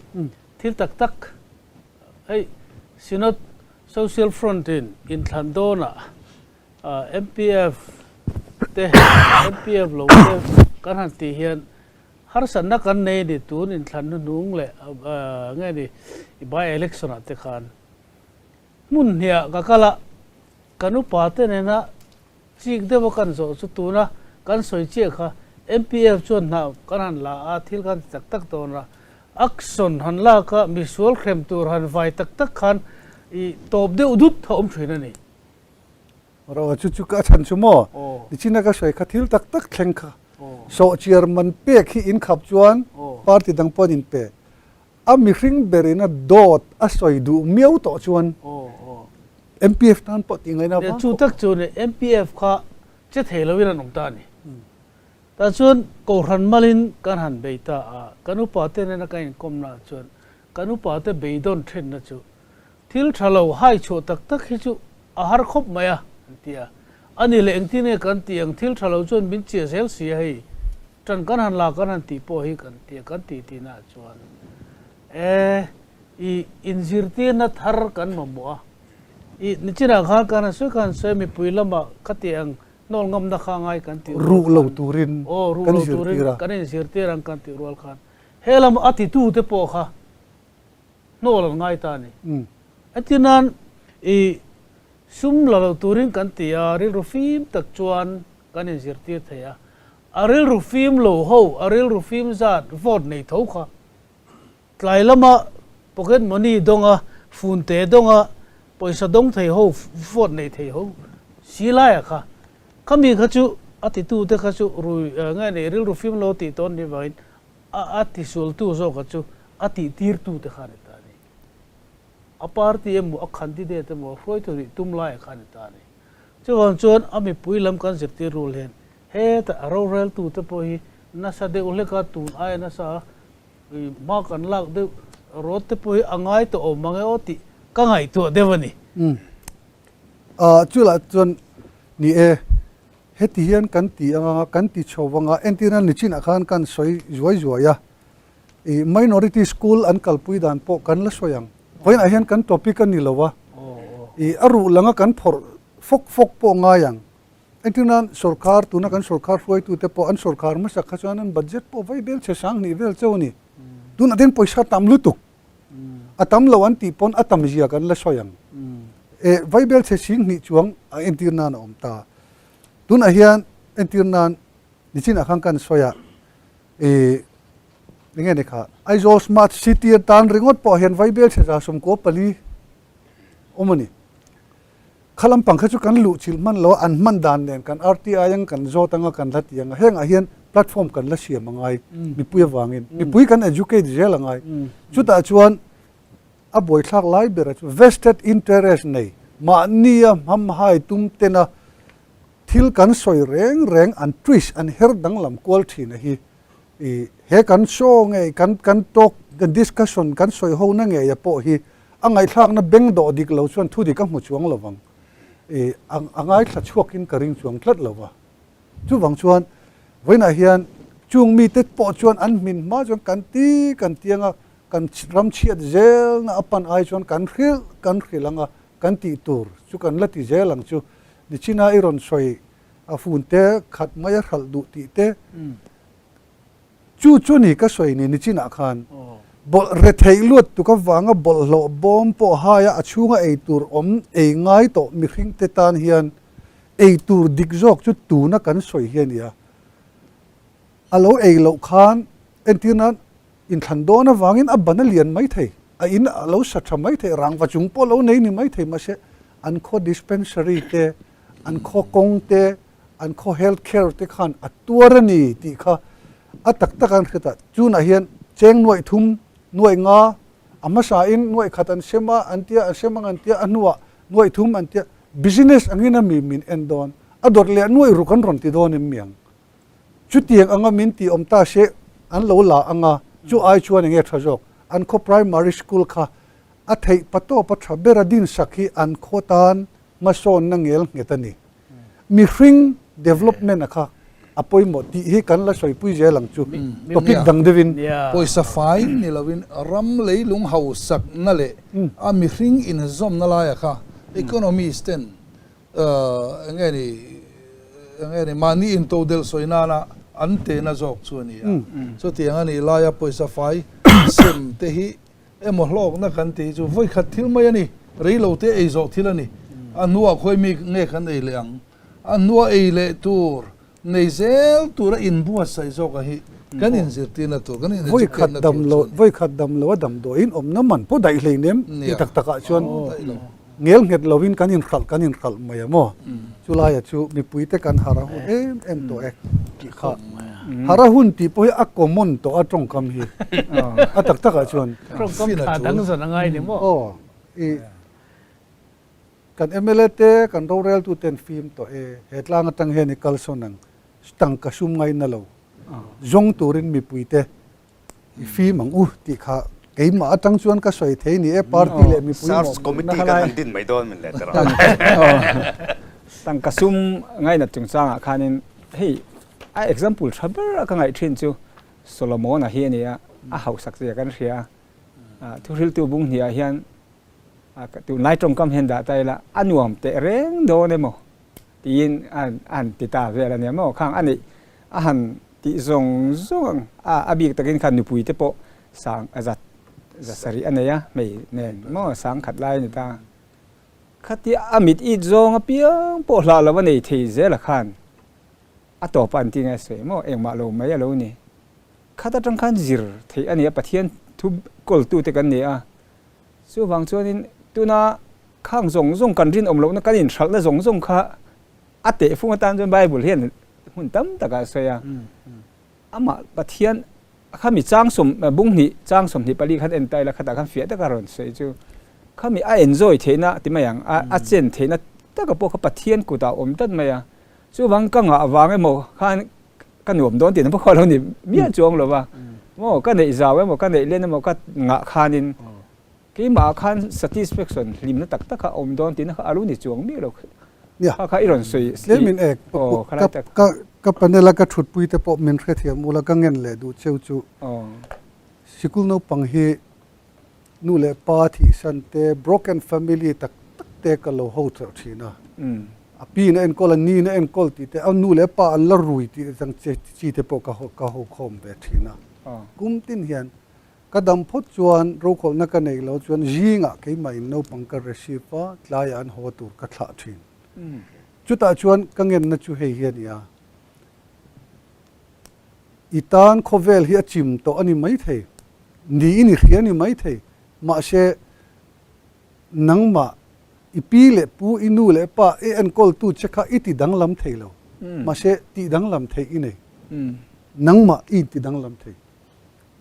thil tak tak hei Synod Social Front in inthlan dawnah MPF te MPF lo te kan han tih hian harsatna kan nei a ni tun inthlan hnuhnung leh nge ni by election ah te khan hmun hniah ka kal a kan upa te nena chik deuh a kan zawh chu tuna kan sawi chiah kha MPF chuan hna kan han la a thil kan ti tak tak dawn a action han lak a misual hrem tur han vai tak tak khan ih tawp deuh dut a awm thin a ni. Ro chu chu ka chhan chu maw? Nichina ka sawi kha thil tak tak thleng kha. Sawhchiar man pek hi in khap chuan party dang pawh an in pe. A mihring berin a dawt a sawi duh miau tawh chuan MPF tan pawh tih ngaihna vang Chu tak chu ni MPF kha che thei loin an awm ta a ni. Tah chuan Kohhran malin kan han bei ta a, kan upa te nena kan inkawmna ah chuan kan upa te beidawn thenna chu Thil tha lo hai chhuah tak tak hi chu a har khawp mai a, an ti a. A ni leh engtin nge kan tih ang, thil tha lo chuan min chiah zel si a hei, tan kan han la kan han tih pawh hi kan ti a, kan tih tihna ah chuan e i inzirtirna thar kan mamawh a, i nichinah khan kan han sawi khan sawi mipui lamah ka tih ang hnawl ngamna kha ngai kan tih rual Ruh lo turin aw ruh lo turin kan inzirtir ang kan tih rual khan he lam a titute pawh kha hnawl an ngai ta a ni. Heti nan i sum la lo turin kan ti a, rilru fim tak chuan kan inzirtir thei a. A rilru fim lo ho, a rilru fim zat vote nei tho kha tlai lama pocket money dawnga, funte dawnga, pawisa dawng thei ho, vote nei thei ho si laia kha, khami kha chu. A titute kha chu rui nge nei rilru fim lo tih tawn ni vangin a a tisualtu zawka chu a tihtirtute kha a ni ta a ni. A party emaw a candidate emaw a hruaitu nih tum laia kha a ni ta a ni. Chuvang chuan a mipui lam kan zirtir rul hian hetah a roreltute pawh hi nasa deuh hleka tun aia nasa hma kan lak deuh rawt te pawh hi a ngai tawh awm mang e aw tih ka ngaihtuah deuh a ni. Chulah chuan ni e, heti hian kan ti anga kan ti chho anga entirna nichinah khan kan sawi zuai zuai a, ih minority school an kalpui dan pawh kan la sawi ang. Vawiinah hian kan topic a ni lo a, ih a ruh langa kan phawrh fawk fawk pawh ngai ang. Entirnan sorkar tuna kan sorkar hruaitute pawh an sorkar hmasa kha chuan an budget pawh vai bel chhe sang hnih vel cheu a ni. Tunah te hian pawisa tam lutuk a tam lo an tih pawn a tam zia kan la sawi ang. E vai bel chhe sing hnih chuang a entir nan a awm ta. Tunah hian entir nan nichinah khan kan sawi a e enge ni kha Aizawl Smart City atan ringawt pawh hian vai bel chhe 14 awm a ni. Kha lampang kha chu kan luh chilh hman lo a, an hman dan nen kan RTI ang kan zawt anga kan la ti ang a, hengah hian platform kan la siam a ngai mipui avangin, mipui kan educate zel a ngai. Chutah chuan a buaithlak lai bera chu vested interest nei mahnia hamhai tum tena thil kan sawi reng reng an twist an her danglam kual thin a hi I he kan show ngei kan kan talk kan discussion kan sawi ho na ngei a pawh hi a ngaihthlakna beng dawh dik lo chuan thu dik a hmu chuang lo vang. I a a ngaithla chhuakin ka ring chuang tlat lo va. Chuvang chuan vawiinah hian chung mite pawh chuan an hmin hma chuan kan ti kan ti anga kan ram chhiat zelna a pan ai chuan kan hrilh kan hrilh anga kan tih tur chu kan la ti zel ang chu. Nichina i rawn sawi a fun te khat mai a hralh duh tih te chu chu ni ka sawi ni nichinah khan bawlh retheih luat tuk avanga bawlhhlawh bawm pawh haia a chhunga ei tur awm ei ngai tawh mihring te tan hian ei tur dik zawk chu tuna kan sawi hi a ni a, a lo ei loh khan entir nan inthlan dawn avangin a ban a lian mai thei, a in a lo sa tha mai thei, rangva chung pawh lo nei ni mai thei mahse an khaw dispensary te an khaw kawng te, an khaw health care te khan a tuar a ni tih kha a tak tak an hret a. Chunah hian cheng nuaih thum, nuaih nga, a hmasa in nuaih khat an sem a, an tia, an sem ang an tia, a hnuah nuaih thum an tia, business angin a mi min en dawn, a dawt leh nuaih ruk an rawn ti dawn em mi ang? Chutiang anga min tih awm ta se an lo la anga, chu ai chuan enge tha zawk? An khaw primary school kha a theih patawp a tha ber a dinsak hi an khaw tan hmasawnna ngel nghet a ni. Mihring development a kha a pawimawh tih hi kan la sawipui zel ang chu topic dang deuhin. Pawisa fai ni loin ram leilung hausakna leh a mihring inzawmna laia kha economist ten enge ni enge ni mahni intodelh sawi nana an tehna zawk chu a ni a. Chutiang a nih laia pawisa fai sem te hi Emaw hlawkna kan tih hi chu vawikhat thil mai a ni, reilo te ei zawh thil a ni. A hnuah khawi mi nge kan ei leh ang? A hnua ei leh tur, nei zel tura inbuatsaih zawka hi kan inzirtirna tur, kan in educate na tur chu a ni. Vawikhat dam lo a damdawiin awmna man pawh daih hleinem tih tak takah chuan ngel nghet lovin kan inhralh kan inhralh mai a maw? Chulaia chu mipuite kan harh a hun em em tawh e tih kha. Harh a hun tih pawh hi a common tawh a tawngkam hi a tak takah chuan. Tawngkam tha dang zawn a ngai ni maw? Aw i kan mla te kan roreltu ten fim tawh e he tlang atang hian i kalsawn ang tangka sum ngaina lo zawng turin mipuite I fim ang u tih kha keimah atang chuan ka sawi thei ni e, party leh mipui Search committee kan han din mai dawn min leh tawh. Tangka sum ngainat chungchangah khanin hei a example tha ber a ka ngaih thin chu Solomon-a hi a ni a, a hausak zia kan hria a, thuhriltu bung hniah hian tunlai tawngkam hian dah ta ila a nuam teh reng dawn emaw tiin a han ti ta vel a nia maw khang a neih a han Tih zawng zawng ang a, a bik takin khan nupui te pawh sang a zat za sarih a nei a, hmei nen maw sang khat lai a ni ta. Khatia a mit it zawng apiang pawh hlah lo a nei thei zel a khan a tawp a an ti nge sawi maw engmah lo mai a lo ni. Khat atang khan zir theih a ni a, Pathian thu kawltu te kan ni a, chuvang chuanin tuna khang zawng zawng kan rinawm lohna kan inhralhna zawng zawng kha a tehfung atan chuan Bible hian. hmun tam takah a sawi a. Amah Pathian khami chang sawm bung hnih chang 24 khan en ta ila khatah khan fiah taka rawn sawi chu khami a enjoy theihna ti mai ang a a chen theihna taka pawh kha Pathian kutah a awm tlat mai a. Chuvang ka ngah vang emaw khan ka nuam dawn tihna pawh kha lo ni miah chuang lo va. Maw ka neih zau emaw ka neih len emaw ka ngah khanin Keimah ah khan satisfaction hlimna tak tak a awm dawn tihna kha a lo ni chuang miah lo. Kha kha i rawn sawi Tlemin ek aw kha lai tak. Ka ka panel a ka thutpui te pawh min hrethiam ula ka ngen leh duh cheu chu sikul naupang hi nu leh pa thihsan te broken family tak tak te ka lo ho teuh thin a. A pi in a enkawl a ni in a enkawl tih te a nu leh pa an la rui tih ang chi te pawh ka ka ho khawm ve thin a. Kum tin hian Ka dam phawt chuan rokhawlhna ka neih loh chuan zingah keimah in naupang ka receive a, tlaiah an haw tur ka thlah thin. Chutah chuan ka ngenna chu hei hi a ni a, I tan khawvel hi a chim tawh a ni maithei, niin i hria a ni maithei, mahse nangmah i pi leh pu, i nu leh pa i enkawltu che kha i ti danglam thei lo, mahse tih danglam theih i nei, nangmah i inti danglam thei.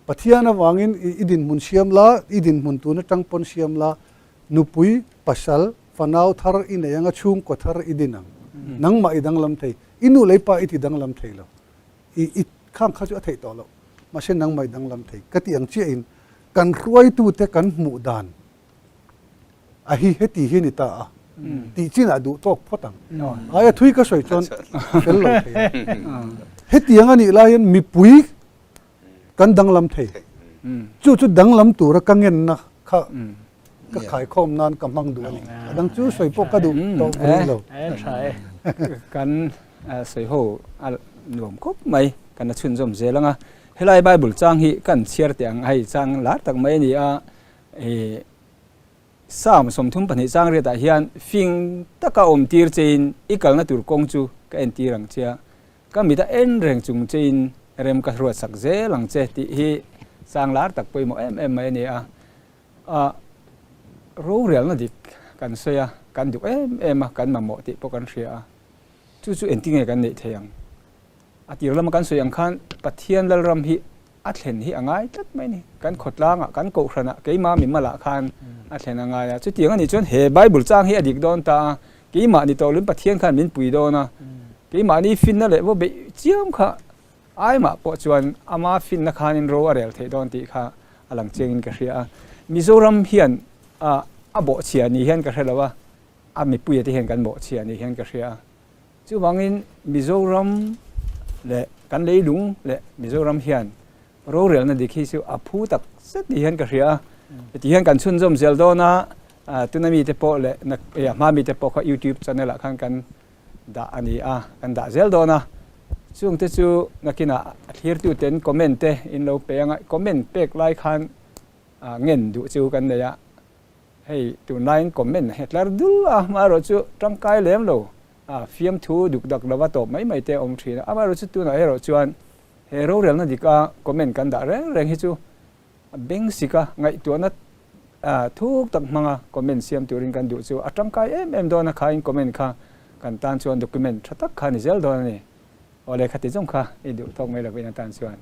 Pathian avangin i dinhmun siam la, i dinhmun tun atang pawn siam la, nupui, pasal, fanau thar i nei anga chhungkaw thar i din ang. Nangmah i danglam thei. I nu leh i pa i ti danglam thei lo. I i khang kha chu a theih tawh loh. Mahse nangmah i danglam thei. Ka tih ang chiahin kan hruaitute kan hmuh dan a hi heti hi ni ta a tih chinah duh tawk phawt ang. Aia thui ka sawi chuan fel lo thei a. Hetiang a nih laiin mipui kan danglam thei. Chu chu danglam tura ka ngenna kha ka khaikhawm nan ka hmang duh a ni. A dang chu sawi pawh ka duh tawh ka ring lo. Kan sawi ho a nuam khawp mai. Kan la chhunzawm zel ang a. Helai Bible chang hi kan chhiar teh ang a, hei chang lar tak mai a ni a. Psalm 32 chang riatah hian fing taka awm tir chein i kalna tur kawng chu ka entir ang che a. Ka mit a en reng chung chein rem ka hruatsak zel ang che tih hi chang lar tak pawimawh em em mai a ni a. A rorelna dik kan sawi a, kan duh em em a, kan mamawh tih pawh kan hria a. Chu chu engtin nge kan neih thei ang? A tir lama kan sawi ang khan Pathian Lalram hi a thlen hi a ngai tlat mai a ni. Kan khawtlangah, kan kohhranah, keimah mimalah khan a thlen a ngai a. Chutiang a nih chuan he Bible chang hi a dik dawn ta a, keimah ni tawh lovin Pathian khan min pui dawn a. Keimahni finna leh vaw beih chiam kha aimah pawh chuan ama finna khanin ro a rel theih dawn tih kha a lang chiangin ka hria a. Mizoram hian a bawhchhia ni hian ka hre lo a, a mipuia te hian kan bawhchhia ni hian ka hria a. Chuvangin Mizoram leh kan leilung leh Mizoram hian rorelna dik hi chu a phu tak zet ni hian ka hria a. Heti hian kan chhunzawm zel dawn a, tuna mite pawh leh a hma mite pawh kha YouTube channel ah khan kan dah a ni a, kan dah zel dawn a. Chungte chu nakinah a thlirtuten comment te in lo pe anga, comment pek lai khan ngen duh chu kan nei a. Hei tunlaiin comment a tlar dul a, amaherawh chu tangkai lem lo, fiamthu duk dak lova tawp mai mai te a awm thin a. Amaherawh chu tunah erawh chuan he rorelna dika comment kan dah reng reng hi chu beng sika ngaihtuahna thuk tak hmanga comment siam turin kan duh chu a tangkai em em dawn a, khain comment kha kan tan chuan document tha tak kha ni zel dawn a ni. Awle khati zawng kha i duh tawk mai lovin atan chuan.